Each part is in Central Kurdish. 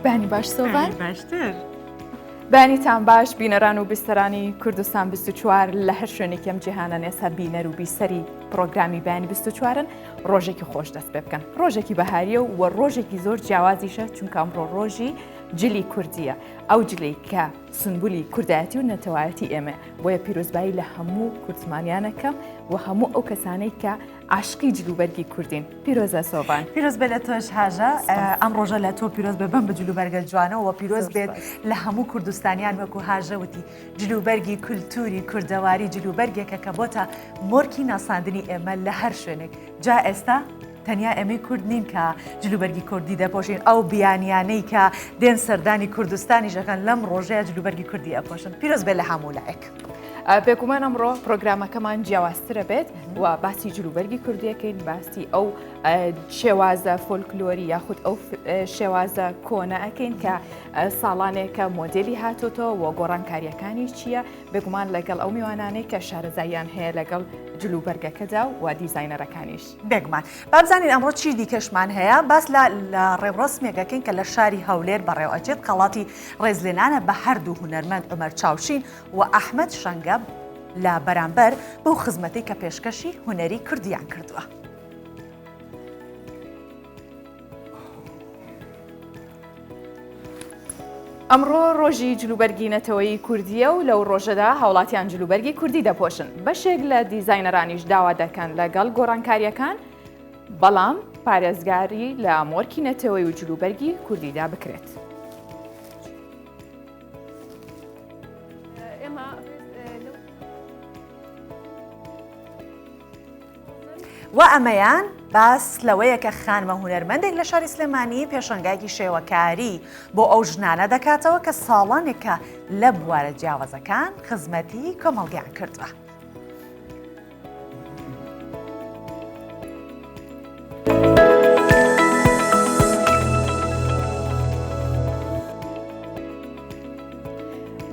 بەیانی باش سۆڤان. باشتر. بەیانیتان باش بینەران و بیستەرانی کوردستان 24 لە هەر شوێنێکی ئەم جیهانەن ئێستا بینەر و بیسەری پرۆگرامی بەیانی 24ن ڕۆژێکی خۆش دەست پێ بکەن ڕۆژێکی بەهاریە و وە ڕۆژێکی زۆر جیاوازیشە چونکە ئەمڕۆ ڕۆژی جلی کوردیە ئەو جلەی کە سنبولی کوردایەتی و نەتەوایەتی ئێمە بۆیە پیرۆزبایی لە هەموو کوردزمانیانەکەم و هەموو ئەو کەسانەی کە عاشقی جلوبەرگی کوردین پیرۆزە سۆڤان. پیرۆز بێت لە تۆش هاژە ئەم ڕۆژە لە تۆ پیرۆز بێت بەم بە جلوبەرگە جوانەوە پیرۆز بێت لە هەموو کوردستانیان وەکو هاژە وتی جلوبەرگی کولتوری کوردەواری جلوبەرگێکە کە بۆتە مۆرکی ناساندنی ئێمە لە هەر شوێنێک جا ئێستا تەنیا ئێمەی کورد نین کە جلوبەرگی کوردی دەپۆشین ئەو بیانیانەی کە دێن سەردانی کوردستانیش ئەکەن لەم ڕۆژەیە جلوبەرگی کوردی ئەپۆشن پیرۆز بێت لە هەموو لایەک. بێگومان ئەمڕۆ پرۆگرامەکەمان جیاوازترە بێت و باسی جلوبەرگی کوردیەکەین باسی ئەو شێوازە فۆلکلۆری یاخود ئەو شێوازە کۆنە ئەەکەین کە ساڵانێکە مۆدلی هاتۆتەوە و گۆڕانکاریەکانی چییە بێگومان لەگەڵ ئەو میوانانەی کە شارەزاییان هەیە لەگەڵ جلوبەرگەکەدا و دیزینەرەکانیش. بێگومان. با بزانین ئەمڕۆ چی دیکەشمان هەیە، باس لە لە ڕێوڕەسمێک ئەکەین کە لە شاری هەولێر بەڕێوە ئەچێت، خەڵاتی ڕێزلێنانە بە هەردوو هونەرمەند عومەر چاوشین و ئەحمەد شەنگە لە بەرامبەر بەو خزمەتەی کە پێشکەشی هونەری کوردیان کردووە. ئەمڕۆ ڕۆژی جلوبەرگی نەتەوەیی کوردییە و لەو ڕۆژەدا هاوڵاتیان جلوبەرگی کوردی دەپۆشن. بەشێک لە دیزاینەرانیش داوا دەکەن لەگەڵ گۆڕانکارییەکان، بەڵام پارێزگاری لە مۆرکی نەتەوەی و جلوبەرگی کوردیدا بکرێت. و ئەمەیان باس لەوەیە کە خانمە هونەرمەندێک لە شاری سلێمانی پێشەنگایەکی شێوەکاری بۆ ئەو ژنانە دەکاتەوە کە ساڵانێکە لە بوارە جیاوازەکان خزمەتی کۆمەڵگەیان کردووە.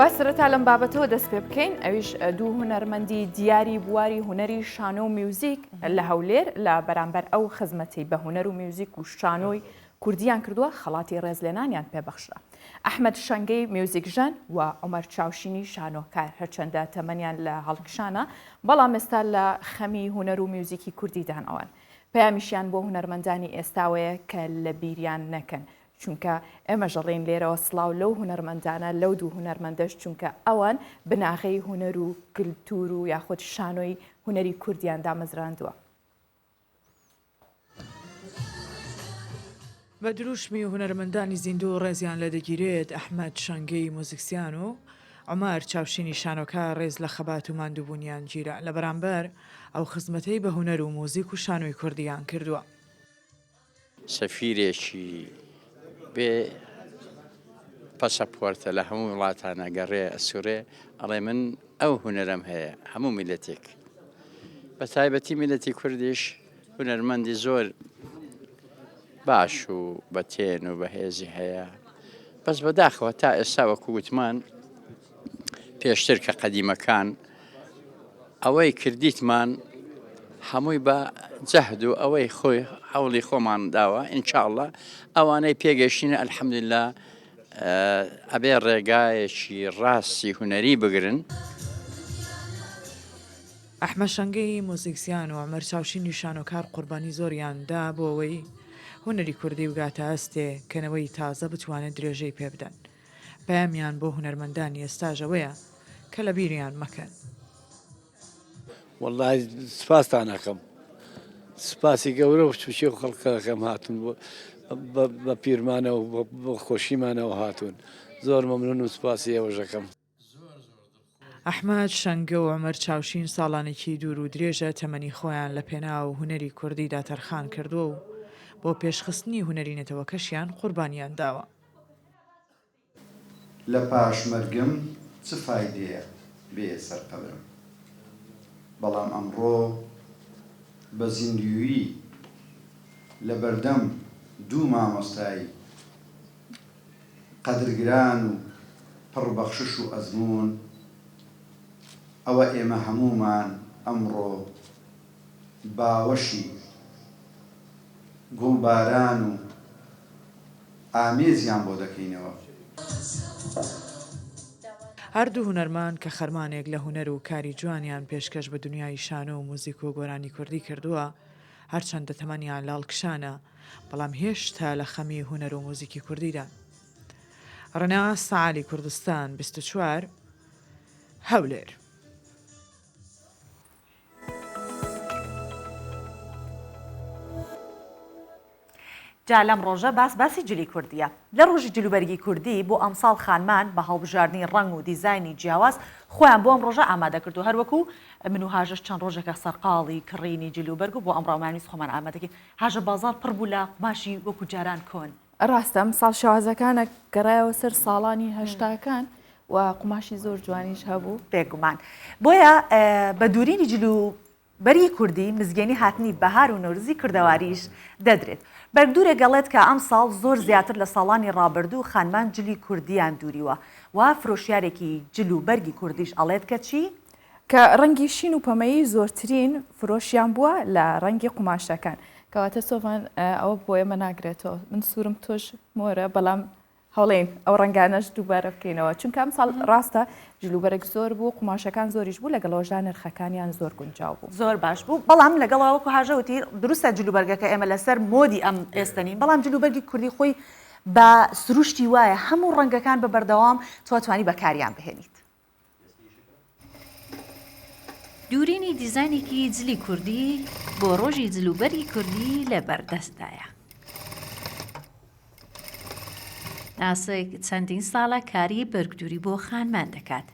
با سەرەتا لەم بابەتەوە دەست پێ بکەین ئەویش دوو هونەرمەندی دیاری بواری هونەری شانۆ و میوزیک لە هەولێر لە بەرامبەر ئەو خزمەتی بە هونەر و میوزیک و شانۆی کوردیان کردووە خەڵاتی ڕێزلێنانیان پێبەخشرا ئەحمەد شەنگەی میوزیکژەن و عومەر چاوشینی شانۆکار هەرچەندە تەمەنیان لە هەڵکشانە بەڵام ئێستا لە خەمی هونەر و میوزیکی کوردیدان ئەوان پەیامیشیان بۆ هونەرمەندانی ئێستاوەیە کە لە بیریان نەکەن چونکە ئێمەش ئەڵێین لێرەوە سڵاو لەو هونەرمەندانە لەو دوو هونەرمەندەش چونکە ئەوان بناغەی هونەر و کلتور و یاخود شانۆی هونەری کوردیان دامەزراندووە. بە دروشمی هونەرمەندانی زیندوو ڕێزیان لێدەگیرێت، ئەحمەد شەنگەی موزیکسیان و عومەر چاوشینی شانۆکار ڕێز لە خەبات و ماندووبوونیان گیرا لە بەرامبەر ئەو خزمەتەی بە هونەر و موزیک و شانۆی کوردیان کردووە. سەفیرێکی بێ پەسەپۆرتە لە هەموو وڵاتان ئەگەڕێ ئەسوڕێ ئەڵێ من ئەو هونەرەم هەیە هەموو میلەتێک بە تایبەتی میلەتی کوردیش هونەرمەندی زۆر باش و بەتێن و بەهێزی هەیە بەس بەداخەوە تا ئێستا وەکو وتمان پێشتر کە قەدیمەکان ئەوەی کردیتمان هەمووی بە جەهد و ئەوەی خۆی هەوڵی خۆمان داوە ئینشاءاللە ئەوانەی پێگەشتینە الحمدللە ئەبێ ڕێگایەکی ڕاستی هونەری بگرن. ئەحمەد شەنگەی مۆزیکزیان و عومەر چاوشینی شانۆکار قوربانی زۆریان دا بۆ ئەوەی هونەری کوردی بگاتە ئاستێ کە نەوەی تازە بتوانێت درێژەی پێ بدەن. پەیامیان بۆ هونەرمەندانی ئێستاش ئەوەیە کە لە بیریان مەکەن. وەڵاهی سپاستان ئەکەم سپاسی گەورە و بچوکی و خەڵکە ئەکەم هاتوون بە پیرمانەوە بە خۆشیمانەوە هاتوون زۆر مەمنون و سپاسی ئێوەش ئەکەم. ئەحمەد شەنگە و عومەر چاوشین ساڵانێکی دوور و درێژە تەمەنی خۆیان لە پێناو هونەری کوردیدا تەرخان کردووە و بۆ پێشخستنی هونەری نەتەوەکەشیان قوربانیان داوە. لە پاش مەرگم چ فایدەیە بێیە سەر قەبرم بەڵام ئەمڕۆ بە زیندوویی لە بەردەم دوو مامۆستای قەدرگران و پڕ بەخشش و ئەزموون ئەوە ئێمە هەموومان ئەمڕۆ باوەشی گوڵباران و. ئامێزیان بۆ دەکەینەوە. هەردوو هونەرمەند کە خەرمانێک لە هونەر و کاری جوانیان پێشکەش بە دونیای شانۆ و موزیک و گۆرانی کوردی کردووە، هەرچەندە تەمەنیان لاڵکشانە، بەڵام هێشتا لە خەمی هونەر و موزیکی کوردیدان. ڕێناس سەعالی کوردستان 24، هەولێر. جا لەم ڕۆژە باس باسی جلی کوردیە. لە ڕۆژی جلوبەرگی کوردی بۆ ئەمساڵ خانمان بە هەڵبژاردنی ڕەنگ و دیزاینی جیاواز خۆیان بۆ ئەم ڕۆژە ئامادە کرد و هەروەکو من و هاژەش چەند ڕۆژێکە سەرقاڵی کڕینی جلوبەرگ و بۆ ئەم ڕاومانویست خۆمان ئامادەکەین. هاژە بازاڕ پڕ بوو لە قوماشی وەکو جاران کۆن. ڕاستە ئەمساڵ شێوازەکانە گەڕایەوە سەر ساڵانی هەشتاکان و قوماشی زۆر جوانیش هەبوو. بێگومان. بۆیە بە دوورینی جل و بەرگی کوردی مزگێنی هاتنی بەهار و نەورزی کوردەواریش دەدرێت. بەرگدوورێک ئەڵێت کە ئەمساڵ زۆر زیاتر لە ساڵانی ڕابردوو خانمان جلی کوردیان دووریوە و فرۆشیارێکی جل و بەرگی کوردیش ئەڵێت کە چی؟ کە ڕەنگی شین و پەمەیی زۆرترین فرۆشیان بووە لە ڕەنگی قوماشەکان. کەواتە سۆڤان ئەوە بۆ ئێمە ناگرێتەوە من سوورم تۆش مۆرە بەڵام هەوڵین ئەو ڕەنگانەش دووبارە بکەینەوە چونکە ئەم ساڵ ڕاستە جلوبەرگ زۆر بوو قوماشەکان زۆریش بوو لەگەڵەوەشدا نرخەکانیان زۆر گونجاو بوو. زۆر باش بوو بەڵام لەگەڵ وەکو هاژە وتی دروستە جلوبەرگەکە ئێمە لەسەر مۆدی ئەم ئێستە نین بەڵام جلوبەرگی کوردی خۆی بە سروشتی وایە هەموو ڕەنگەکان بە بەردەوام تۆ توانی بەکاریان بهێنیت. دوورینی دیزاینێکی جلی کوردی بۆ ڕۆژی جلوبەرگی کوردی لە بەردەستدایە. ناسک چەندین ساڵە کاری بەرگدووری بۆ خانمان دەکات.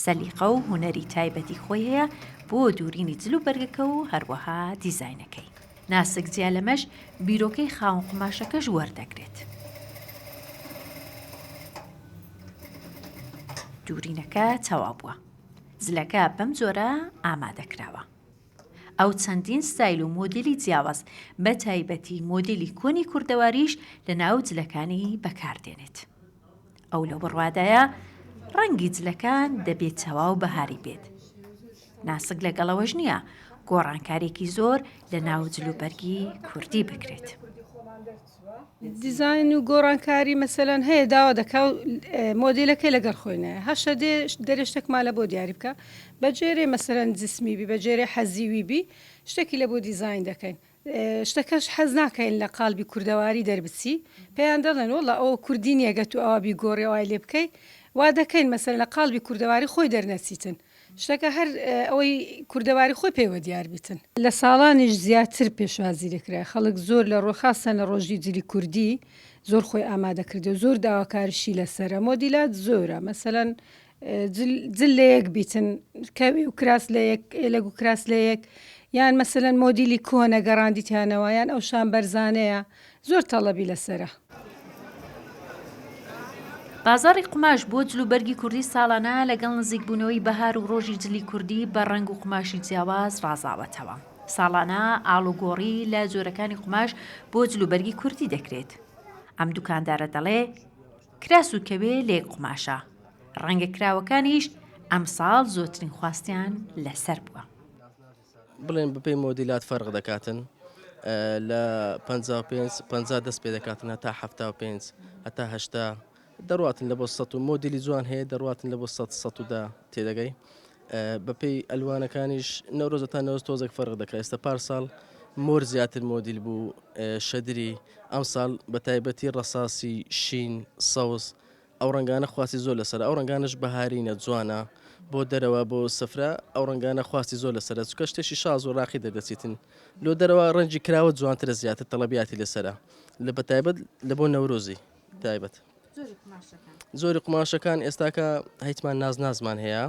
سەلیقە و هونەری تایبەتی خۆی هەیە بۆ دوورینی جل و بەرگەکە و هەروەها دیزاینەکەی. ناسک جیا لەمەش بیرۆکەی خاوەن قوماشەکەش وەردەگرێت. دوورینەکە تەواو بووە. جلەکە بەم جۆرە ئامادە کراوە. ئەو چەندین ستایل و مۆدێلی جیاواز بە تایبەتی مۆدێلی کۆنی کوردەواریش لە ناو جلەکانی بەکاردێنێت. ئەو لەو بڕوادایە ڕەنگی جلەکان دەبێت تەواو بەهاری بێت. ناسک لەگەڵ ئەوەش نییە گۆڕانکارێکی زۆر لە ناو جلوبەرگی کوردی بکرێت. دیزاین و گۆڕانکاری مەسەلەن هەیە داوا دەکا و مۆدیلەکەی لەگەڵ خۆی نایە هەشە دێ دەرێ شتێکمان لە بۆ دیاری بکە بە جێرێ مەسەلەن جسمی بی بە جێرێ حەزیوی بی شتێکی لە بۆ دیزاین دەکەین شتەکەش حەز ناکەین لە قالبی کوردەواری دەربچی پێیان دەڵێن وەڵا ئەوە کوردی نییە گەت و ئەوە بیگۆڕی ئەوای لێ بکەی وا دەکەین مەسەلەن لە قالبی کوردەواری خۆی دەرنەچیتن شتەکە هەر ئەوەی کوردەواری خۆی پێوە دیار بیتن. لە ساڵانیش زیاتر پێشوازی لێکرا خەڵک زۆر لە ڕۆ خاسەن لە ڕۆژی جلی کوردی زۆر خۆی ئامادە کردێ و زۆر داواکاریشی لەسەرە مۆدیلات زۆرە مەسەلەن جل جل لە یەک بیتن کەوی و کراس لە یەک ئێلەگ و کراس لە یەک یان مەسەلەن مۆدیلی کۆنە گەڕاندیتیانەوە یان ئەو شان بەرزانەیە زۆر تەڵەبی لەسەرە. بازاڕی قوماش بۆ جلوبەرگی کوردی ساڵانە لەگەڵ نزیکبوونەوەی بەهار و ڕۆژی جلی کوردی بە ڕەنگ و قوماشی جیاواز ڕازاوەتەوە. ساڵانە ئاڵوگۆڕی لە جۆرەکانی قوماش بۆ جلوبەرگی کوردی دەکرێت. ئەم دوکاندارە دەڵێ، کراس و کەوێ لە یەک قوماشە، ڕەنگە کراوەکانیش ئەمساڵ زۆرترین خواستیان لەسەر بووە. بڵێن بەپێی مۆدیلات فەرق دەکاتن لە 55 50 دەست پێ دەکاتن هەتا 75 هەتا هەشتا دەڕاتن لە بۆ سە و مۆدیلی جوان هەیە دەڕاتن لە بۆ 100 دا تێدەگەی بەپێی ئەلوانەکانیش نەورۆزە تا نەوەز تۆزێک فەرق دەکات ئێستا پار ساڵ مۆر زیاتر مۆدیل بوو شەدری ئەم ساڵ بە تایبەتی ڕەساسی شین سەوز ئەو ڕەنگانە خواستی زۆر لەسەرە ئەو ڕەنگانەش بەهارینە جوانە بۆ دەرەوە بۆ سفرە ئەو ڕەنگانە خواستی زۆر لەسەرە چونکە شتێکی شاز و ڕاقی دەردەچیتن لۆ دەرەوە ڕەنگی کراوە جوانترە زیاتر تەڵەبیاتی لەسەرە لە بەتایبەت لە بۆ نەورۆزی تایبەت زۆری قوماشەکان ئێستاکە هیچمان ناز نازمان هەیە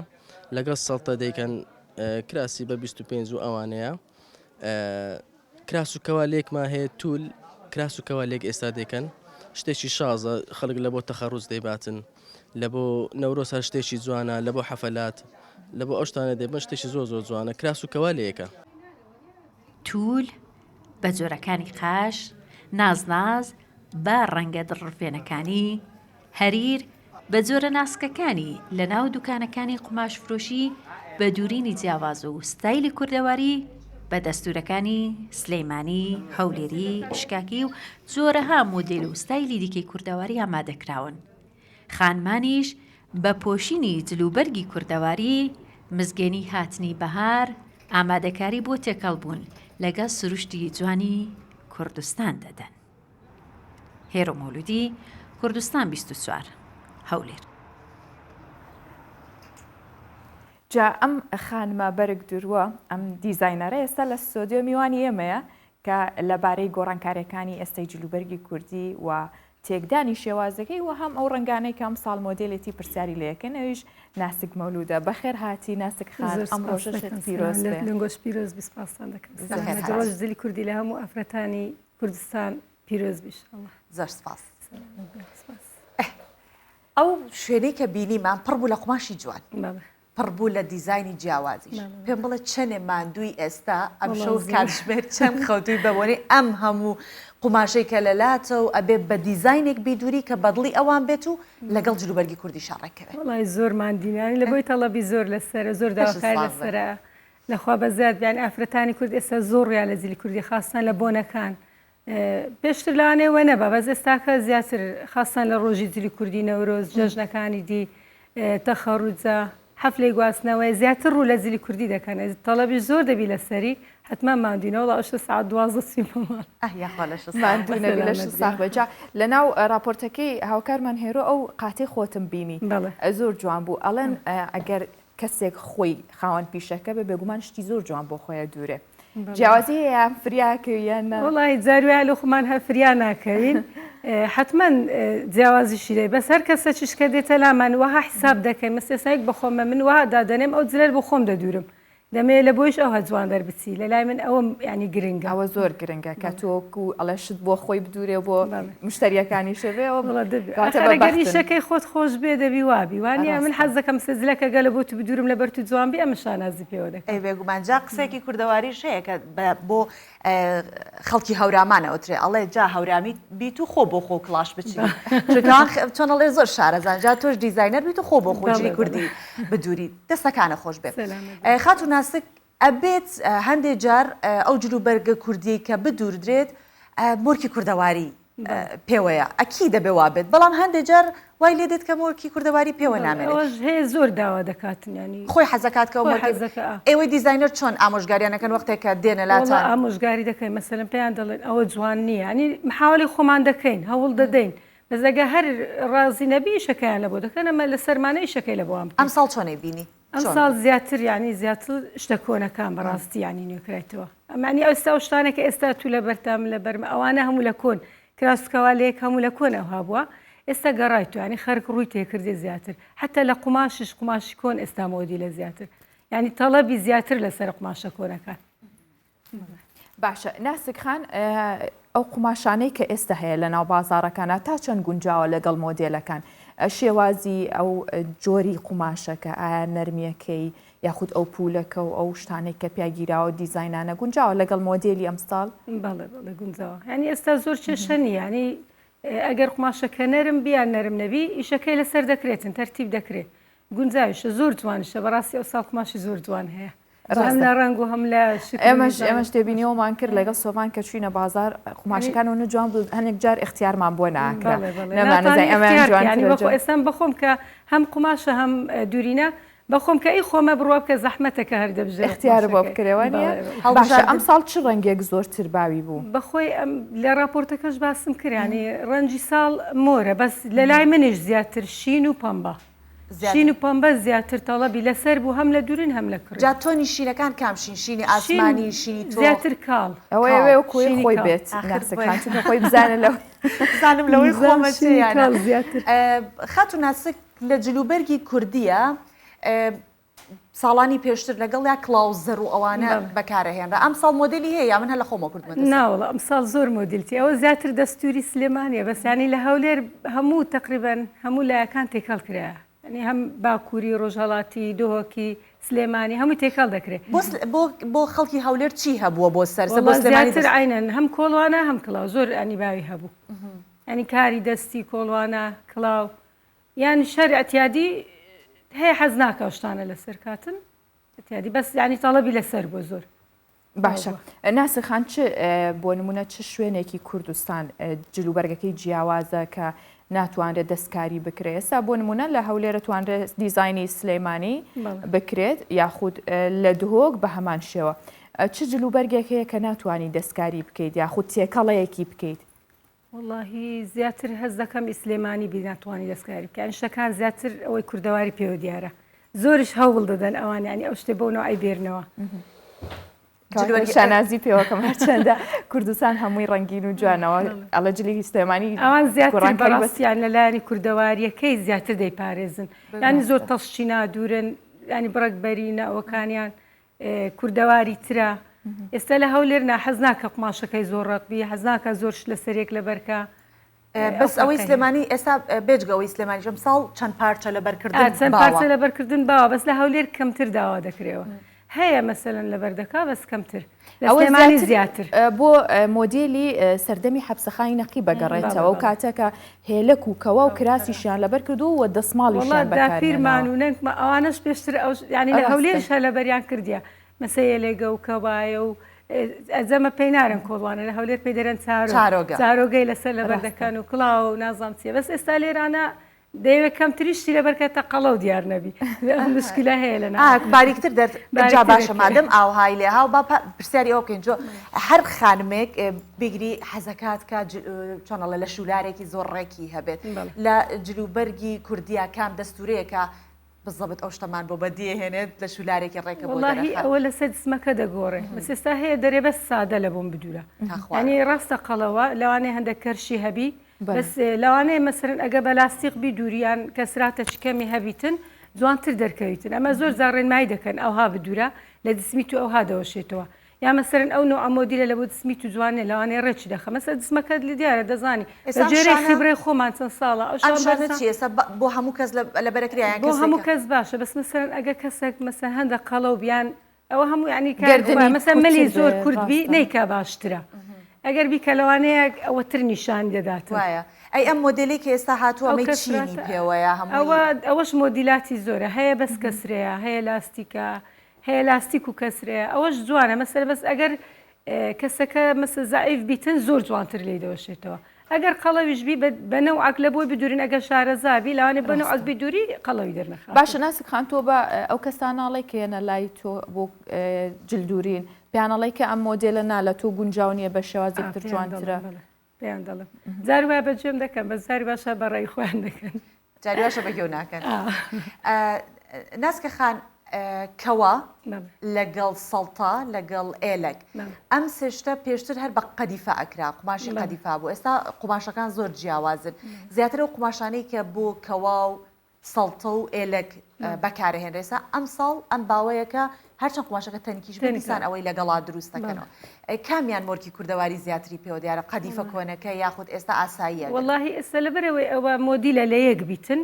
لەگەڵ سەڵتە دەیکەن کراسی بە 25 و ئەوانەیە کراس و کەوا لێکمان هەیە تول کراس و کەوا لێک ئێستا دەکەن شتێکی شازە خەڵک لە بۆ تەخەڕوز دەیباتن لە بۆ نەورۆز هەر شتێکی جوانە لە بۆ حەفەلات لە بۆ ئەو شتانە دەبن شتێکی زۆر زۆر جوانە کراس و کەوا لەیەکە. تول بە جۆرەکانی قاش، نازناز بە ڕەنگە دڕڕفێنەکانی، هەریر بە جۆرە ناسکەکانی لە ناو دوکانەکانی قوماشفرۆشی بە دوورینی جیاواز و ستایلی کوردەواری. بە دەستوورەکانی سلەیمانی، هەولێری، شکاکی و جۆرەها مۆدێل و ستایلی دیکەی کوردەواری ئامادەکراون. خانمانیش بە پۆشینی جلوبەرگی کوردەواری، مزگێنی هاتنی بەهار، ئامادەکاری بۆ تێکەڵبوون لەگەڵ سروشتی جوانی کوردستان دەدەن. هێرۆ مەولودی، کوردستان 24، هەولێر. جا ئەم خانمە بەرگ درووە، ئەم دیزاینەرە ئێستا لە ستۆدیۆ میوانی ئێمەیە کە لەبارەی گۆڕانکاریەکانی ئێستای جلوبەرگی کوردی و تێکدانی شێوازەکەی و هەم ئەو ڕەنگانەی کە ئەمساڵ مۆدێلێتی پرسیاری لێ ئەکەن ئەویش ناسک مەولودە بەخێر هاتی ناسک خان زۆر ئەم سپاس ڕۆژەشت دەکەم پیرۆز سلام بێ لەنگۆش پیرۆز بی سپاستان دەکەم زۆر سلامەت سپاس. ڕۆژ جلی کوردی لە هەموو ئافرەتانی کوردستان پیرۆز بی ئیشاڵڵا زۆر سپاس. سلامەت بن سپاس. ئەو شوێنەی کە بینیمان پڕ بوو لە قوماشی جوان. بەڵێ. پڕ بوو لە دیزاینی جیاوازیش. پێم بڵێ چەنێ ماندووی ئێستا ئەمشەو وەڵا زۆر. کاتژمێر چەند خەوتووی بە بۆنەی ئەم هەموو قوماشەی کە لەلاتە و ئەبێ بە دیزاینێک بیدووری کە بەدڵی ئەوان بێت و لەگەڵ جلوبەرگی کوردیشا ڕێککەوێ. وەڵای زۆر ماندووین یانی لە بۆی تەڵەبی زۆر لەسەرە زۆر لەشت داواکاری ساغ بێ. لەسەرە لەخوا بەزیاد بێ یانی ئافرەتانی کورد ئێستا زۆر ڕوویان لە جلی کوردی خاستان لە بۆنەکان پێشتر لەوانەیە وە نەبا بەس ئێستاکە زیاتر خاستان لە ڕۆژی جلی کوردی نەورۆز جەژنەکانی دی تەخەڕوجە حەفلەی گواستنەوەی زیاتر ڕوو لە جلی کوردی دەکەن تەڵەبی زۆر دەبی لەسەری حتمما ماندوینە وەڵا ئەوشە سەعات 12 چووین بۆ ماڵ. ئەه یاخوا لەشت ساغ بێ. ماندوو نەبی لەشت ساغ بێ جا لەناو ڕاپۆرتەکەی هاوکارمان هێرۆ ئەو قاتەی خۆتم بینی بەڵێ. زۆر جوان بوو ئەڵێن ئەگەر کەسێک خۆی خاوەن پیشەکە بێ بێگومان شتی زۆر جوان بۆ خۆیە دوورێ جیاوازی هەیە یان فریا کەوی یان نا؟ وەڵی جار وایە لە خۆمان هەر فریا ناکەوین حەتمەن جیاوازیشی دەبێ بەس هەر کەسە چشکە دێتە لامان وەها حیساب دەکەین مەس ئێستا یەک بەخۆمە من وەها دادەنێم ئەو جلەر بۆ خۆم دەدوورم دەمەوێ لە بۆیش ئەوها جوان دەربچی لە لای من ئەوە یانی گرنگە. ئەوە زۆر گرنگە کە تۆ وەکو ئەڵێ شت بۆ خۆی بدوورێ و بۆ مشتەریەکانیشێ بێ ئەوە وەڵا دەبی کەواتە ئاخر بە ئەگەر بەختن. ئیشەکەی خۆت خۆش بێ دەبی وابی وانیە من ڕاستە. حەز دەکەم سجلەکە گەلە بۆ تو بدوورم لەبەر تو جوان بی ئەمن شانازی پێوە دەکەم. ئەی بێگومان جا قسەیەکی کوردەواریش هەیە کە بە بۆ خەڵکی هەورامان ئەوترێ ئەڵێ جا هەورامی بیت و خۆ بۆ خۆ کڵاش بچنی چونکە چۆن ئەڵێ زۆر شارەزان جا تۆش دیزاینەر بیت و خۆ بۆ خۆ جلی کوردی بدووری دەستەکانە خۆش بێ خاتوو ناسک ئەبێت هەندێ جار ئەو جلوبەرگە کوردیەی کە بدوردرێت مۆرکی کوردەواری پێوەیە ئەکی دەبێ وابێت بەڵام هەندێ جار وای لێ دێت کە مۆرکی کوردەواری پێوە نامێنێت ئەوەش هەیە زۆر داوا دەکاتن ینی خۆی حەزەکات کە خۆی مۆرکی حەزەکە ئا. ئێوەی دیزاینەر چۆن ئامۆژگاریان ئەکەن وەختێک کە دێنە وەڵا لاتان؟ ئامۆژگاری دەکەین مەسەلەن پێیان دەڵێن ئەوە جوان نییە ینی محاوەلەی خۆمان دەکەین هەوڵ دەدەین بەس ئەگەر هەر ڕازی نەبی ئیشەکەیان لەبۆ دەکەن ئەمە لەسەرمانە ئیشەکەی لەبۆ وان بکەین. ئەمساڵ چۆنی بینی؟ چۆن؟ ئەمساڵ زیاتر یانی زیاتر شتە کۆنەکان بەڕاستی یانی نوێکرایتەوە ئەمانی ئەوستا ئەو شتانە کە ئێستا تو لەبەرتە من لەبەرمە ئەوانە هەموو لە کۆن کراس و کەوالەیەک هەموو لە کۆن ئەوها بووە ئێستا گەڕایتەوە یانی خەرک ڕووی تێکردێ زیاتر حتا لە قوماشش قوماشی کۆن ئێستا مۆدیلە زیاتر یانی تەڵەبی زیاتر لەسەر قوماشە کۆنەکان. باشە ناسک خان ئەو قوماشانەی کە ئێستا هەیە لە ناو بازاڕەکانە تا چەند گونجاوە لەگەڵ مۆدێلەکان شێوازی ئەو جۆری قوماشەکە ئایا نەرمیەکەی یاخود ئەو پولەکە و ئەو شتانەی کە پیاگیراوە دیزینانە گونجاوە لەگەڵ مۆدێلی ئەمساڵ بەڵێ بەڵێ گونجاوە یعنی ئێستا زۆر کێشە نییە ینی ئەگەر قوماشەکە نەرم بیان نەرم نەبی ئیشەکەی لەسەر دەکرێتن تەرتیب دەکرێت گونجاویشە زۆر جوانیشە بەڕاستی ئەو ساڵ قوماشی زۆر جوان هەیە هەم لە ڕەنگ و هەم لە شکل و ئێمەش دیزاین. ئێمەش تێبینیەوەمان کرد لەگەڵ سۆڤان کە چوینە بازار قوماشەکان و جوان بوو هەنێک جار اختیارمان بۆ ناکرا بەڵێ بەڵێ نەمانەزای ناتوانانی ئەمەیان اختیار کە یانی جوانترە وەکو جوان ئێستا بەخۆم کە هەم قوماشە هەم دوورینە بەخۆم کە ئی خۆمە بڕوا بکە زەحمەتە کە هەر دەبژێرم اختیار بۆ قوماشەکەی بکرێ وانیە بەڵێ بەڵێ باشە هەڵبژاردن ئەمساڵ چ ڕەنگێک زۆرتر باوی بوو؟ بەخۆی ئەم لە ڕاپۆرتەکەش باسم کرد یانی ڕەنگی ساڵ مۆرە بەس لەلای منیش زیاتر شین و پەمبە. شین و پەمبە زیاتر تەڵەبی لەسەر بوو هەم لە دورین هەم لە کڕین. جا تۆنی شینەکان کام شین؟ شینی شین ئاسمانی، شینی تۆخ؟ زیاتر کاڵ. ئەوە کاڵ. ئەوێ وەکو شینی خۆی کاڵ. بێت ئاخر ناسک بۆیە خان چونکە خۆی بزانێ لەوەی بزانم لەوەی بزانم خۆمە چێ شینی یان نا. کاڵ زیاتر. خاتوو ناسک لە جلوبەرگی کوردییە ساڵانی پێشتر لەگەڵیا کڵاو زەر و ئەوانە بەکارەهێنرا ئەمساڵ مۆدێلی هەیە یا من هەر لە خۆمەوە کردمەتە سەر؟ ناوەڵا ئەمساڵ زۆر مۆدیلتی ئەوە زیاتر دەستوری سلێمانیە بەس یانی لە هەولێر هەموو تەقریبەن هەموو لایەکان تێکەڵ کرایە یانی هەم باکوری ڕۆژهەڵاتی دهۆکی سلێمانی هەمووی تێکەڵ دەکرێ. بۆ بۆ بۆ خەڵکی هەولێر چی هەبووە بۆ سەر سە بۆ وەڵا سلێمانی زیاتر دەست عەینەن هەم کۆڵوانە هەم کڵاو زۆر یانی باوی هەبوو یانی کاری دەستی کۆڵوانە کڵاو یان شەر ئەتیادی هەیە حەز ناکا شتانە لەسەر کاتن ئەتیادی بەس یانی تەڵەبی لەسەر بووە زۆر. باشە ناسر خان چ بۆ نمونە چ شوێنێکی کوردستان جلوبەرگەکەی جیاوازە کە ناتوانرێت دەستکاری بکرێت ئێستا بۆ نمونە لە هەولێرە توانرێت دیزایانی سلەیمانی بکرێت یاخود لە دهۆک بە هەمان شێوە چ جلوبەرگێک هەیە کە ناتوانانی دەستکاری بکەیت یاخود تێکەڵەیەکی بکەیت وەڵاهی زیاتر هەست دەکەم ئی سلێمانی بی ناتوانی دەستکاری بکە یانی شتەکان زیاتر ئەوەی کوردەواری پێوە دیارە زۆریش هەوڵ دەدەن ئەوان یانی ئەو شتێ بەو نەوعەی بێرنەوە. جلوەرگی شانازی پێوەکەم هەرچەندە کوردستان هەمووی ڕەنگین و جوانەوە ئەڵێ جلی سلێمانی ئەوان زیاتر بەڕاستیان لە لایەنی کوردەواریەکەی زیاتر دەیپارێزن یانی زۆر تەشچی نادورن ینی بڕەک بەرینە ئەوەکانیان کوردەواری ترە ئێستا لە هەولێر نا حەز ناکە قوماشەکەی زۆر ڕەق بی حەز ناکە زۆر شت لەسەر یەک لەبەرکە بەس ئەوەی سلێمانی ئێستا بێجگە ئەوەی سلێمانیش ئەمساڵ چەند پارچە لەبەرکردن چەند پارچە لەبەرکردن باوە بەس لە هەولێر کەمتر داوا دەکرێەوە هەیە مەسەلەن لەبەر دەکا بەس کەمتر لە سلێمانی زیاتر بۆ مۆدێلی سەردەمی حەپسەخانی نەقی بەگەڕێتەوە و کاتەکە هێلەک و کەوا و کراسیشیان لەبەر کردووە و دەسماڵیشیان وەڵا داپیرمان و نەنکمە ئەوانەش پێشتر ئەو یانی لە هەولێریش هەر لەبەریان کردیە مەسە یەلێگە و کەوایە و ئەزەمە پێی نارن کۆڵوانە لە هەولێر پێی دەرێن چارۆگە چارۆگەی لەسەر لەبەر دەکەن و کڵاو و نازانم چیە بەس ئێستا لێرانە دەیەوێت کەمترین شتی لەبەر کە تەقەڵە و دیار نەبی ئەم مشکلە هەیە لە ناو باریکتر دەر جا باشە مادەم ئاوهای لێ هاو با پرسیاری ئەوە بکەین جۆ هەر خانمێک بگری حەزەکات کە چۆن ئەڵێ لە شولارێکی زۆر ڕێکی هەبێت لە جلوبەرگی کوردیا کام دەستورەیەکە بزەبت ئەو شتەمان بۆ بەدیهێنێت لە شولارێکی ڕێکە بۆ وەڵاهی ئەوە لەسەر جسمەکە دەگۆڕێ بەس ئێستا هەیە دەرێ بەس سادە لە بۆم بدورە یعنی ڕاستە قەڵەوە لەوانەیە هەندێک کەرشی هەبی بەس لەوانەیە مەسەرەن ئەگە بە لاستیق بی دووریان کەسراتە چ کەمی هەبیتن جوانتر دەرکەویتن ئەمە زۆر جار ڕێنمایی دەکەن ئەوها بدورە لە جسمی تو ئەوها دەوەشێتەوە یا مەسەرەن ئەو نوعە مۆدیلە لە بۆ جسمی تو جوان نیە لەوانەیە ڕێکی دەخە مەسەر جسمەکەت لە دیارە دەزانی ئێستا بە ئەم جێرەی شانە خیبرەی خۆمان چەند ساڵە ئەو ئەم شان شانە بەرزە چیە ئێستا بۆ هەموو کەس لەبەرەکرێ یان بۆ هەموو کەسێکە کەس باشە بەس مەسەرەن ئەگە کەسێک مەسەر هەندە قەڵەو بیان ئەوە هەموو یانی کاری گەردنی خۆیە مەسەن ملی کورتتر زۆر بێ کورت بی ڕاستە. نەیکا باشترە ئەگەر بیکە لەوانەیە ئەوەتر نیشانی دەداتن. وایە ئەی ئەم مۆدێلەی کە ئێستا هاتووە ئەو ئەمەی چینی کەسراتە پێوەیە ئەوە هەمووی ئەوەش مۆدیلاتی زۆرە هەیە بەس کەسرەیە هەیە لاستیکە هەیە لاستیک و کەسرەیە ئەوەش جوانە مەسەلە بەس ئەگەر کەسەکە مەسە زەعیف بیتن زۆر جوانتر لێی دەوەشێتەوە ئەگەر قەڵەویش بی بە نەوعەک لە بۆی بدورین ئەگەر شارەزا بی لەوانەیە بە نەوعەک ڕاستە. بدوری قەڵەوی دەرنەخاتن. باشە ناسک خان تۆ بە ئەو کەسانە ئەڵێی کە یەنە لای تۆ بۆ جل دورین پێیان ئەڵێی کە ئەم مۆدێلە نا لە تۆ گونجاو نییە بە شێوازێک ئا تر پێیان دەڵێم جوانترە؟ بەڵێ پێیان دەڵێم جار وایە بە گوێم دەکەن بەس جاری واشە بە ڕای خۆیان دەکەن. جاری واشە بە گوێو ناکەن. ناسکە خان کەوا لەگەڵ سەڵتە لەگەڵ ئێلەک ئەم سێ شتە پێشتر هەر بە قەدیفە ئەکرا قوماشی قەدیفا بوو ئێستا قوماشەکان زۆر جیاوازن زیاتر ئەو قوماشانەی کە بۆ کەوا و سەڵتە و ئێلەک بەکارهێنرێسا ئەمساڵ ئەم باوەیەکە هەرچەند قوماشەکە تەنکیش بێت دیسان ئەوەی لەگەڵا دروست دەکەنەوە. کامیان مۆرکی کوردەواری زیاتری پێوە دیارە قەدیفە کۆنەکە یاخود ئێستا ئاساییە؟ وەڵاهی ئێستا لەبەرئەوەی ئەوە مۆدیلە لە یەک بیتن